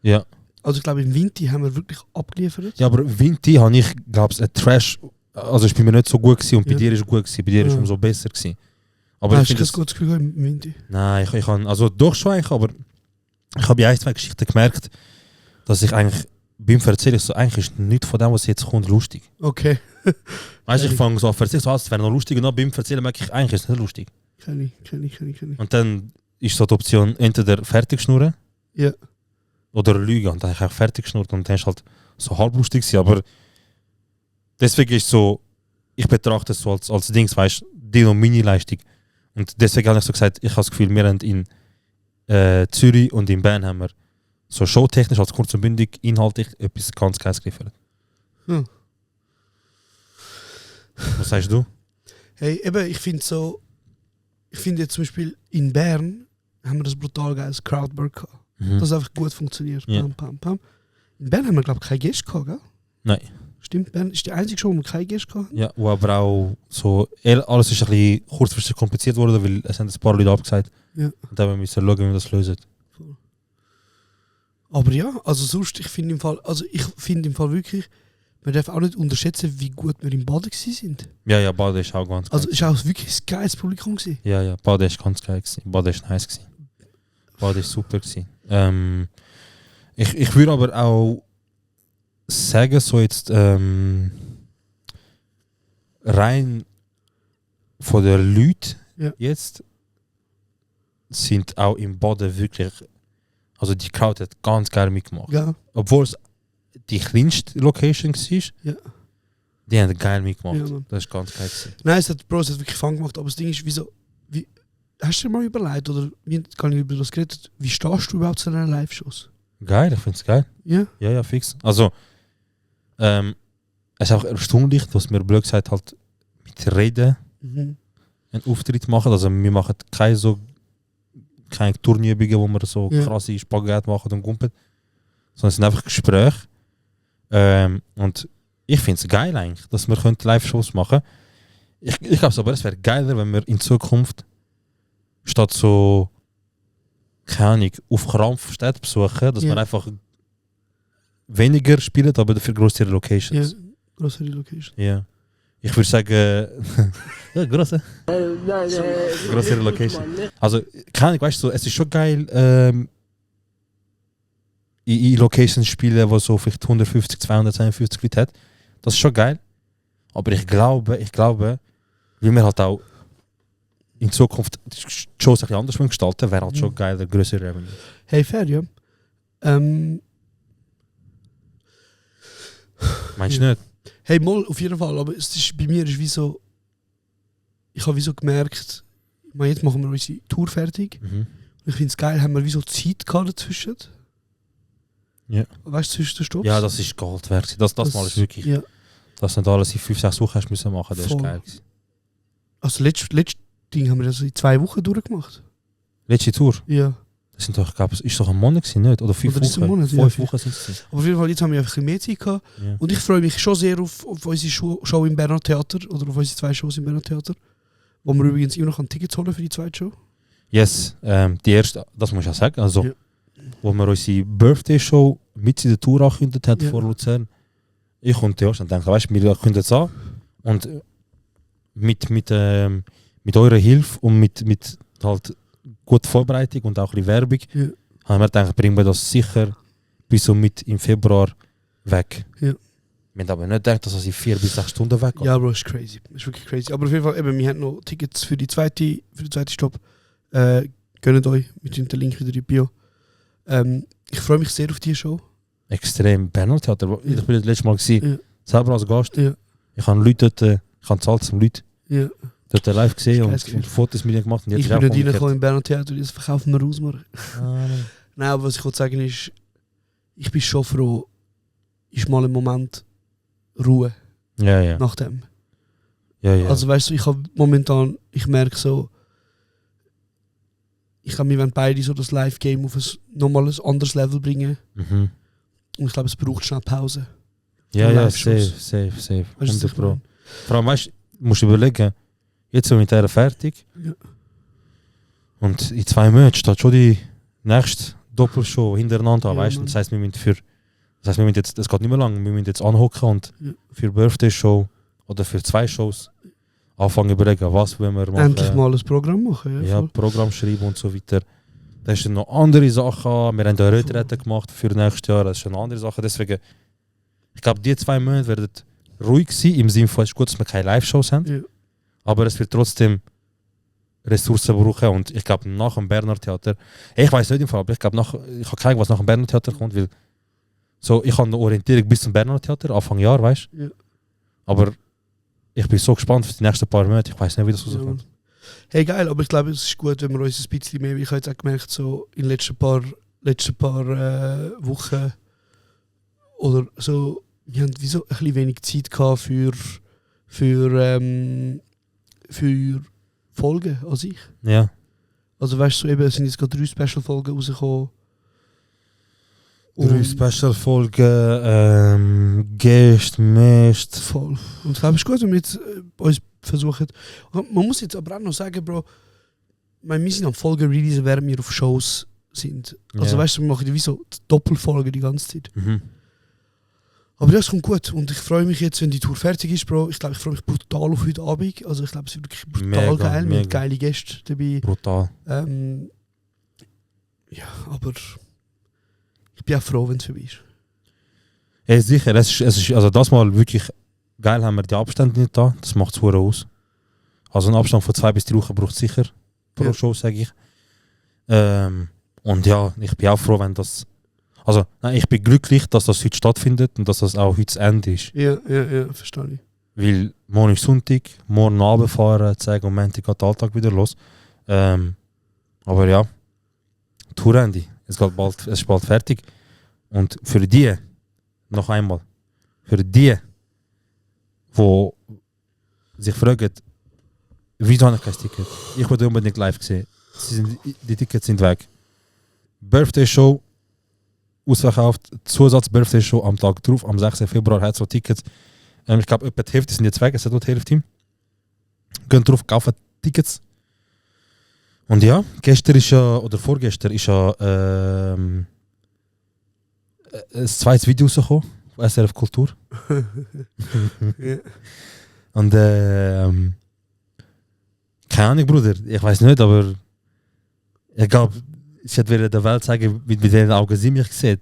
Ja. Also ich glaube, im Vinti haben wir wirklich abgeliefert. Ja, aber Vinti habe ich, glaube ich, ein Trash. Also, ich bin mir nicht so gut gewesen und bei Ja. dir ist es gut gewesen, bei dir ist es Ja. umso besser gewesen. Aber Hast ich du finde kein gutes Gefühl im Vinti? nein, ich kann, also doch schon eigentlich, aber ich habe bei ein, zwei Geschichten gemerkt, dass ich eigentlich beim Erzählen so, eigentlich ist nichts von dem, was jetzt kommt, lustig. Okay. Weißt du, ich fange so an zu erzählen, so, es wäre noch lustig und dann beim Erzählen merke ich, eigentlich ist es nicht lustig. Kenn ich. Und dann ist so die Option, entweder fertig schnurren Ja. oder lügen. Und dann habe ich auch fertig geschnurrt und dann ist halt so halb lustig gewesen, aber deswegen ist so, ich betrachte es so als Dings, weißt du, die und meine Leistung. Und deswegen habe ich so gesagt, ich habe das Gefühl, wir haben in Zürich und in Bern haben wir so showtechnisch als kurz und bündig inhaltlich etwas ganz Geiles geliefert. Hm. Was sagst du? Hey, eben, ich finde jetzt zum Beispiel in Bern haben wir das brutal geiles Crowdwork gehabt. Mhm. Das einfach gut funktioniert. Ja. Pam, pam, pam. In Bern haben wir, glaube ich, keine Gäste gehabt, gell? Nein. Stimmt, Bern ist die einzige Show, wo wir keine Gäste gehabt haben. Ja, wo aber auch so, alles ist ein bisschen kurzfristig kompliziert worden, weil es haben ein paar Leute abgesagt. Ja. Und dann müssen wir schauen, wie wir das lösen. Aber ja, also sonst, ich finde im Fall wirklich, man darf auch nicht unterschätzen, wie gut wir im Baden sind. Ja, Bade ist auch ganz geil. Also es war auch wirklich ein geiles Publikum gewesen. Ja, Bade ist ganz geil gewesen. Bade ist nice gewesen. Bade ist super gewesen. Ich würde aber auch sagen, so jetzt rein von der Leute jetzt sind auch im Baden wirklich, also die Crowd hat ganz geil mitgemacht. Ja. Obwohl es die kleinste Location war, Ja. die haben geil mitgemacht. Ja, Mann. Das ist ganz geil gewesen. Nein, es hat wirklich Fun gemacht, aber das Ding ist, hast du dir mal überlegt, oder wie kann ich über das geredet, wie stehst du überhaupt zu einer Live-Shows? Geil, ich finde es geil. Ja? Ja, fix. Also, es ist auch erstaunlich, dass wir blöd gesagt halt mit Reden Mhm. einen Auftritt machen. Also wir machen keine Turnübungen, wo wir so krasse Spagat machen und gumpen. Sondern es sind einfach Gespräche. Und ich finde es geil eigentlich, dass wir Live-Shows machen können. Ich glaube aber, es wäre geiler, wenn wir in Zukunft statt so, keine Ahnung, auf Krampf Städte besuchen, dass wir einfach weniger spielen, aber dafür größere Locations. Ja, größere Location. Ja. Ich würde sagen, ja, größere Location. Also, keine Ahnung, weißt du, es ist schon geil, in Locations spielen, wo so vielleicht 150, 252 Leute hat. Das ist schon geil. Aber ich glaube, weil wir halt auch in Zukunft die Shows ein bisschen anders gestalten, wäre halt schon geil, der größere Revenue. Hey, fair, ja. Meinst du nicht? Hey, mal, auf jeden Fall, aber es ist, bei mir ist wie so, ich habe wie so gemerkt, ich meine, jetzt machen wir unsere Tour fertig. Mhm. Ich finde es geil, haben wir wie so Zeit gehabt dazwischen. Ja. Weißt du, zwischen den Stops? Ja, das ist Gold wert. Das mal ist wirklich, Ja. dass nicht alles in 5-6 Wochen hast müssen machen, das ist Voll. geil gewesen. Also, letztes Ding haben wir das in 2 Wochen durchgemacht. Letzte Tour, Ja. das sind doch, ich glaube, es ist doch ein Monat gewesen, nicht? Oder 5 Oder ist es ein Wochen? Monat? Ja, 5 vielleicht. Wochen sind es. Aber auf jeden Fall, jetzt haben wir einfach ein bisschen mehr Zeit gehabt. Ja. Und ich freue mich schon sehr auf unsere Show im Berner Theater oder auf unsere 2 Shows im Berner Theater. Wo wir übrigens immer noch Tickets holen für die zweite Show. Yes, die erste, das muss ich ja sagen, also, Ja. wo wir unsere Birthday-Show mit in der Tour angekündigt haben Ja. vor Luzern. Ich und Josh und denken, weißt du, wir kündigen es an und mit eurer Hilfe und mit halt guter Vorbereitung und auch ein bisschen Werbung Ja. haben wir gedacht, bringen wir das sicher bis so mit im Februar weg. Ja. Wir haben aber nicht gedacht, dass das in 4 bis 6 Stunden weg geht. Ja, Bro, ist crazy. Ist wirklich crazy. Aber auf jeden Fall, eben, wir haben noch Tickets für den zweiten Stopp. Gönnt euch, wir tun den Link wieder in die Bio. Ich freue mich sehr auf die Show. Extrem. Berner Theater, ich bin das letzte Mal gewesen, Ja. selber als Gast. Ja. Ich habe Leute dort, ich habe zahlt zum Leute Ja. dort live gesehen Das ist und Fotos mit ihnen gemacht. Und jetzt Ich ist bin auch nicht umgekehrt. reingekommen im Berner Theater, das verkaufen wir aus. Ah, Nein, aber was ich wollte sagen ist, ich bin schon froh, ist mal ein Moment Ruhe ja. nach dem. Ja. Also weißt du, ich habe momentan, ich merke so, ich glaube, wir wollen beide so das Live-Game auf ein nochmals anderes Level bringen. Mhm. Und ich glaube, es braucht schnell Pause. Ja, Live-Shows. safe. Weißt du, was 100 ich Pro. meine? Vor allem, weißt du, musst du überlegen, jetzt sind wir mit der fertig. Ja. Und in 2 Monaten steht schon die nächste Doppelshow hintereinander an, Ja, weißt du? Mann. Das heisst, wir müssen jetzt, es geht nicht mehr lang, wir müssen jetzt anhocken und Ja. für Birthday-Show oder für 2 Shows anfangen überlegen, was wollen wir machen. Endlich mal ein Programm machen. Ja, Ja, voll. Programm schreiben und so weiter. Da ist dann noch andere Sachen an. Wir haben eine Retrette gemacht für nächstes Jahr. Das ist schon eine andere Sache. Deswegen, ich glaube, die 2 Monate werden ruhig sein. Im Sinne von, es ist gut, dass wir keine Live-Shows haben. Ja. Aber es wird trotzdem Ressourcen brauchen. Und ich glaube, nach dem Berner Theater, ich weiß nicht im Fall, aber ich glaube, ich habe keine Ahnung, was nach dem Berner Theater kommt. Weil so, ich habe eine Orientierung bis zum Berner Theater, Anfang Jahr, weißt du? Ja. Aber ich bin so gespannt für die nächsten paar Monate. Ich weiß nicht, wie das Ja, rauskommt. Mann. Hey, geil, aber ich glaube, es ist gut, wenn wir uns ein bisschen mehr, ich habe jetzt auch gemerkt, so in den letzten paar Wochen oder so, wir haben wie so ein bisschen wenig Zeit gehabt für Folgen an sich. Ja. Also weißt du, so eben, es sind jetzt gerade 3 Special-Folgen rausgekommen. 3 Special-Folgen, Gäste, Mist. Voll. Und ich glaube, es ist gut, wenn wir jetzt uns versuchen. Und man muss jetzt aber auch noch sagen, Bro, ich meine, wir sind am Folgen releasen, während wir auf Shows sind. Also Ja. weißt du, wir machen wie so Doppelfolgen die ganze Zeit. Mhm. Aber das kommt gut und ich freue mich jetzt, wenn die Tour fertig ist, Bro. Ich glaube, ich freue mich brutal auf heute Abend. Also ich glaube, es wird wirklich brutal Mega, geil, mega. mit geile Gästen dabei. Brutal. Ja, aber ich bin auch froh, wenn es vorbei ist. Ja, sicher, es ist, also das Mal wirklich geil, haben wir die Abstände nicht da. Das macht es aus. Also ein Abstand von 2 bis 3 Wochen braucht es sicher pro Ja. Show, sage ich. Und ja, ich bin auch froh, wenn das... Also, nein, ich bin glücklich, dass das heute stattfindet und dass das auch heute das Ende ist. Ja, verstehe ich. Weil morgen ist Sonntag, morgen Abend fahren, zeigen und Montag geht der Alltag wieder los. Aber ja, Tourende. Es ist bald fertig. Und für die, noch einmal, für die sich fragen, wieso habe ich kein Ticket? Ich wollte unbedingt live sehen. Die Tickets sind weg. Birthday Show ausverkauft, Zusatz-Birthday Show am Tag drauf, am 6. Februar hat so Tickets. Ich glaube, etwa die Hälfte sind jetzt weg, es hat nur die Hälfte. Geht drauf, kaufen Tickets. Und ja, gestern ist ja, oder vorgestern ist ja ein zweites Video rausgekommen, von SRF Kultur. Ja. Und keine Ahnung, Bruder, ich weiß nicht, aber ich glaube, ich hätte der Welt sagen, mit welchen Augen sie mich sieht.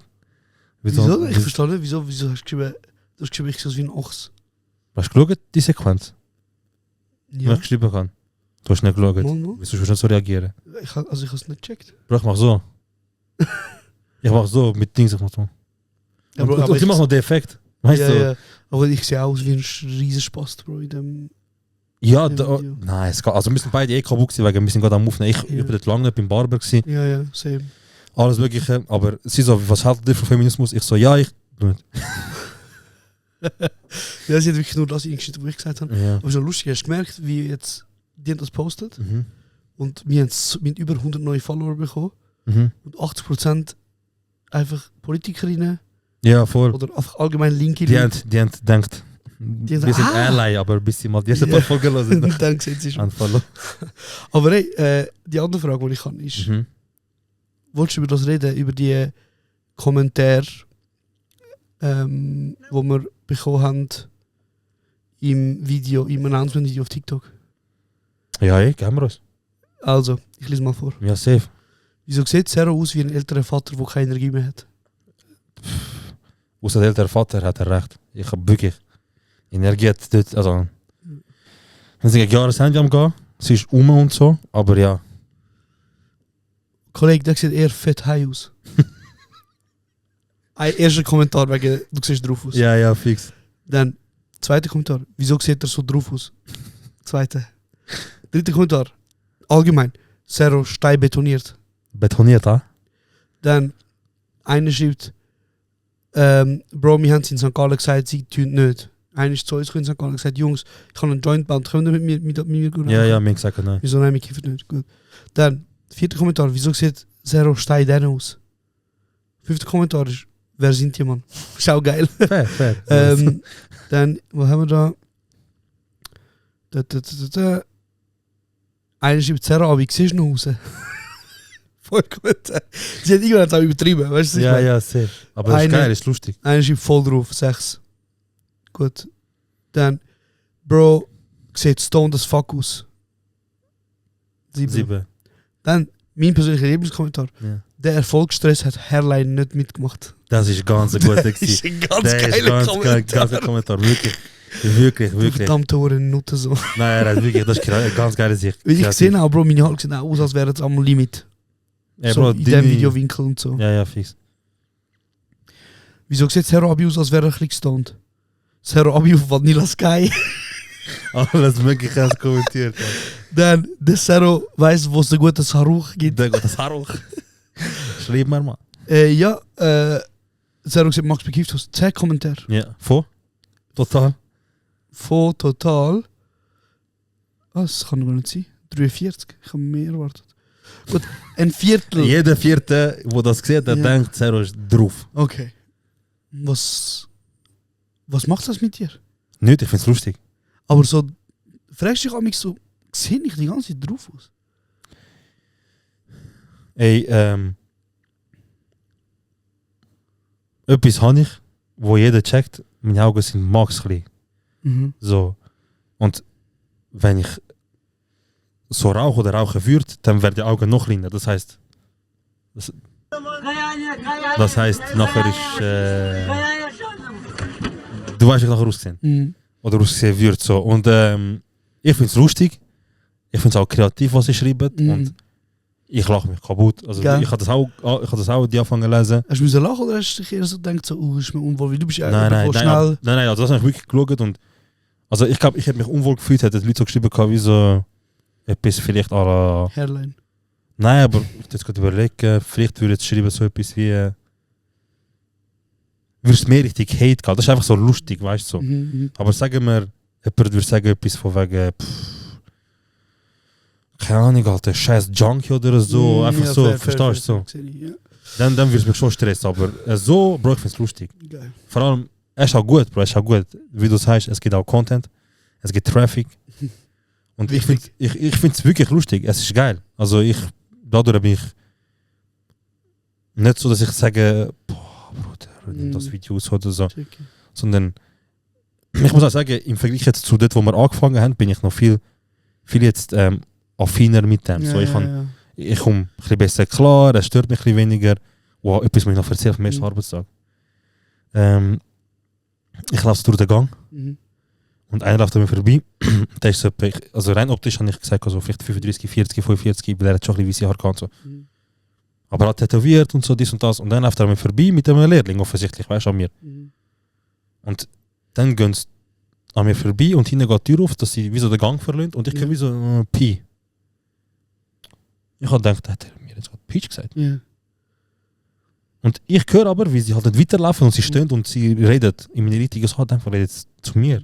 Wieso? Ich verstehe nicht, wieso hast du geschrieben, ich sehe aus wie ein Ochs. Hast du geschaut, die Sequenz, die Ja, ich geschrieben habe? Du hast nicht geschaut. mal. Wieso schon so reagieren? Ich habe es nicht gecheckt. Bro, ich mach so. Ich mach so, mit Dings, ich mach so. Ja, Bro, und aber sie machen noch den Effekt. Weißt ja, du? ja. Aber ich sehe aus wie ein riesen Spast, Bro, in dem... Ja, Im da, Video. nein, es geht, also wir sind beide kaputt gewesen, wegen wir sind gerade am Aufnehmen. Ich Ja. war dort lange nicht beim Barber gewesen, Ja, same. alles mögliche, aber sie so, was haltet ihr von Feminismus? Ich so, ja, ich... Ja, sie hat wirklich nur das eingeschnitten, was ich gesagt habe. Ja. Aber so lustig, hast du gemerkt, wie jetzt die haben das postet Mhm. und wir haben mit über 100 neue Follower bekommen Mhm. und 80% einfach Politikerinnen Ja, voll. oder einfach allgemein linke Die Leute. haben gedacht, haben wir gesagt, sind ah! Ally, aber bis sie mal die erste Ja. paar Folgen hören, Und dann sehen sie schon. anfallen. Aber hey, die andere Frage, die ich habe, ist, Mhm. wolltest du über das reden, über die Kommentare, wo wir bekommen haben im Video, im Announcement-Video auf TikTok? Ja, geben wir uns. Also, ich lese mal vor. Ja, safe. Wieso sieht Zero aus wie ein älterer Vater, der keine Energie mehr hat? Außer der ältere Vater hat er recht. Ich habe wirklich Energie hat dort, also... Wenn sie gegen Jahresende am gehen, sie ist und so, aber ja. Kollege, der sieht eher fett high aus. Ein erster Kommentar wegen, du siehst drauf aus. Ja, fix. Dann, zweiter Kommentar, wieso sieht er so drauf aus? Zweiter. Dritter Kommentar, allgemein, Zero steil betoniert. Betoniert, ha? Dann, einer schreibt, Bro, wir haben es in St. Gallen gesagt, sie tun nicht. Einer ist zu uns gekommen in St. Gallen und gesagt, Jungs, ich habe einen Joint Band, können wir mit mir gehen? Ja, mir gesagt, nein. Wieso nein, wir kiffen nicht? Gut. Dann, vierter Kommentar, wieso sieht Zero steil denn aus? Fünfter Kommentar ist, wer sind die, Mann? Schau geil. Fair. Dann, wo haben wir da? Einer schreibt Zero, aber ich sehe noch raus. Voll gut. Sie hat irgendwann auch übertrieben, weißt du? was ich meine? Ja, safe. Aber das ist Eine- geil, ist lustig. Einer schreibt voll drauf, 6. Gut. Dann, Bro, sieht stoned as fuck aus. 7. Dann, mein persönlicher Lieblingskommentar. Ja. Der Erfolgsstress hat Herrlein nicht mitgemacht. Das ist ganz ein guter Das ist gewesen. ein ganz Der ist geiler ganz Kommentar. geiler Kommentar. Wirklich. Verdammte Ohren Nutte so. Nein, das ist wirklich, das ist eine ganz geile Sicht. Weil ich sehe auch, Bro, meine Haare sehen auch aus, als wären es am Limit. Ja, so Bro, in dem Videowinkel und so. Ja, fix. Wieso sieht Zero Abi aus, als wäre er ein bisschen gestoned? Zero Abi auf Vanilla Sky. Alles mögliche hast du kommentiert. Dann, der Zero weiss, wo es einen guten Saruch gibt. Der geht das Haar hoch. Schreib mir mal. Zero sieht Max bekifft aus. 10 Kommentare. Ja, vor? Total. Von total. Das kann gar nicht sein. 43. Ich habe mehr erwartet. Gut, ein Viertel. Jeder Vierte, der das sieht, der Ja. denkt, Zero ist drauf. Okay. Was macht das mit dir? Nicht, ich find's lustig. Aber so, fragst du dich mich so, sehe ich die ganze Zeit drauf aus? Ey, etwas habe ich. wo jeder checkt, meine Augen sind max klein. So. Und wenn ich so rauche oder rauchen würde, dann werden die Augen noch kleiner. Das heißt, nachher ist, du weißt, wie ich nachher aussehen. Oder aussehen würde. So. Und ich finde es lustig. Ich finde es auch kreativ, was sie schreiben. Und ich lache mich kaputt. Also, Gell? ich habe das auch die anfangen zu lesen. Hast du lachen oder hast du dich eher so gedacht, so, ist mir unwohl, weil du bist ja Nein, schnell... Nein, also das habe ich wirklich geschaut. Und, also ich glaube, ich hätte mich unwohl gefühlt, hätte die Leute so geschrieben, wie so etwas vielleicht à la... Hairline. Nein, aber ich jetzt gerade überlegen, vielleicht würde ich schreiben so etwas wie... Würdest mehr richtig Hate gehen. Das ist einfach so lustig, weißt du. So. Aber sagen wir, jemand würde sagen etwas von wegen... keine Ahnung, Alter, scheiß Junkie oder so. Einfach so, verstehst du? So. Dann würde es mich schon stressen, aber so, Bro, ich finde es lustig. Geil. Vor allem, es ist auch gut, Bro, es ist auch gut. Wie du sagst, es gibt auch Content, es gibt Traffic. Und ich finde es wirklich lustig, es ist geil. Also dadurch bin ich nicht so, dass ich sage, boah, Bruder, das Video ist oder so. Sondern, ich muss auch sagen, im Vergleich jetzt zu dort, wo wir angefangen haben, bin ich noch viel jetzt affiner mit dem. So, ich komme ein bisschen besser klar, es stört mich ein bisschen weniger. Wow, etwas muss ich noch erzählen vom ersten Arbeitstag. Ich laufe durch den Gang und einer läuft an mir vorbei. Der ist so, also rein optisch habe ich gesagt, also vielleicht 35, 40, 45, weil er hat schon ein bisschen weiße Haare gehabt. So. Aber er hat tätowiert und so, dies und das. Und dann läuft er an mir vorbei mit einem Lehrling, offensichtlich, weißt du, an mir. Und dann gehen sie an mir vorbei und hinten geht die Tür auf, dass sie wie so den Gang verlässt und ich höre wie so Pi. Ich habe gedacht, hat er mir jetzt gerade Peach gesagt? Ja. Und ich höre aber, wie sie halt nicht weiterlaufen und sie stehen und sie redet in meine richtige Sache, einfach redet zu mir.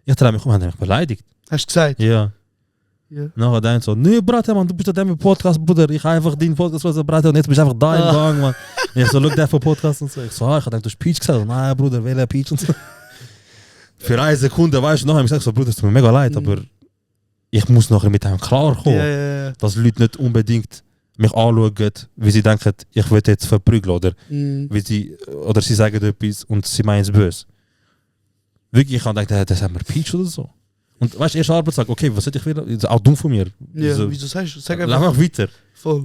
Ich drehe mich um, hat er mich beleidigt. Hast du gesagt? Ja. Nachher denkt so, nee, Bruder, man, du bist da im Podcast, Bruder, ich habe einfach den Podcast, was Bruder, und jetzt bist du einfach da im Gang, man. Und ich so, look, der für Podcast und so. Ich so, ich habe gedacht, du hast Peach gesagt. Nein, Bruder, welcher Peach und so. Für eine Sekunde, weißt du, nachher habe ich gesagt, so, Bruder, es tut mir mega leid, aber ich muss nachher mit einem klarkommen, dass Leute nicht unbedingt mich anschauen, wie sie denken, ich will jetzt verprügeln oder oder sie sagen etwas und sie meinen es böse. Wirklich, ich habe gedacht, das haben wir Peach oder so. Und weißt du, erster Arbeitstag, okay, was hätte ich wieder? Das ist auch dumm von mir. Ja, so, wieso sagst du? Sag lass einfach. mich weiter. Voll.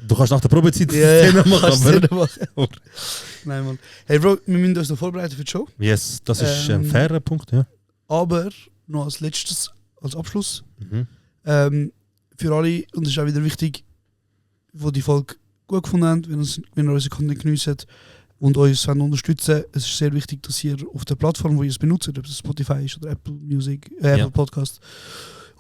Du kannst nach der Probezeit Szene machen. Nein, Mann. Hey Bro, wir müssen uns noch vorbereiten für die Show. Yes, das ist ein fairer Punkt, ja. Aber noch als letztes, als Abschluss, für alle, und das ist auch wieder wichtig, die die Folge gut gefunden haben, wenn ihr unsere Content geniessen und uns unterstützen. Es ist sehr wichtig, dass ihr auf der Plattform, wo ihr es benutzt, ob es Spotify ist oder Apple Music, Apple Podcast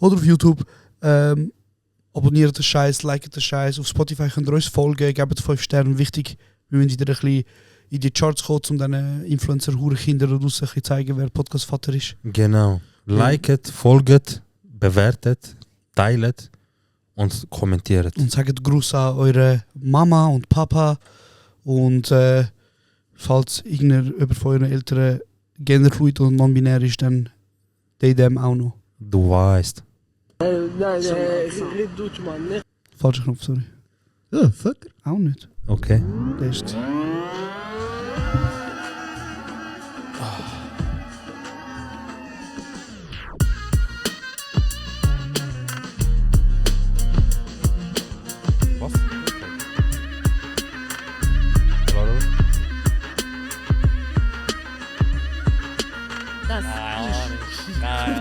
oder auf YouTube, abonniert den Scheiß, liket den Scheiß. Auf Spotify könnt ihr uns folgen, gebt 5 Sterne. Wichtig, wir müssen wieder ein bisschen in die Charts kommen, um diesen Influencer-Huren-Kindern da draussen zu zeigen, wer Podcast-Vater ist. Genau. Liket, folgt, bewertet, teilt und kommentiert. Und sagt Gruß an eure Mama und Papa. Und falls irgendeiner von euren Eltern genderfluid und non-binär ist, dann dem auch noch. Du weißt. Falscher Knopf, sorry. Ja, fuck. Auch nicht. Okay. Der ist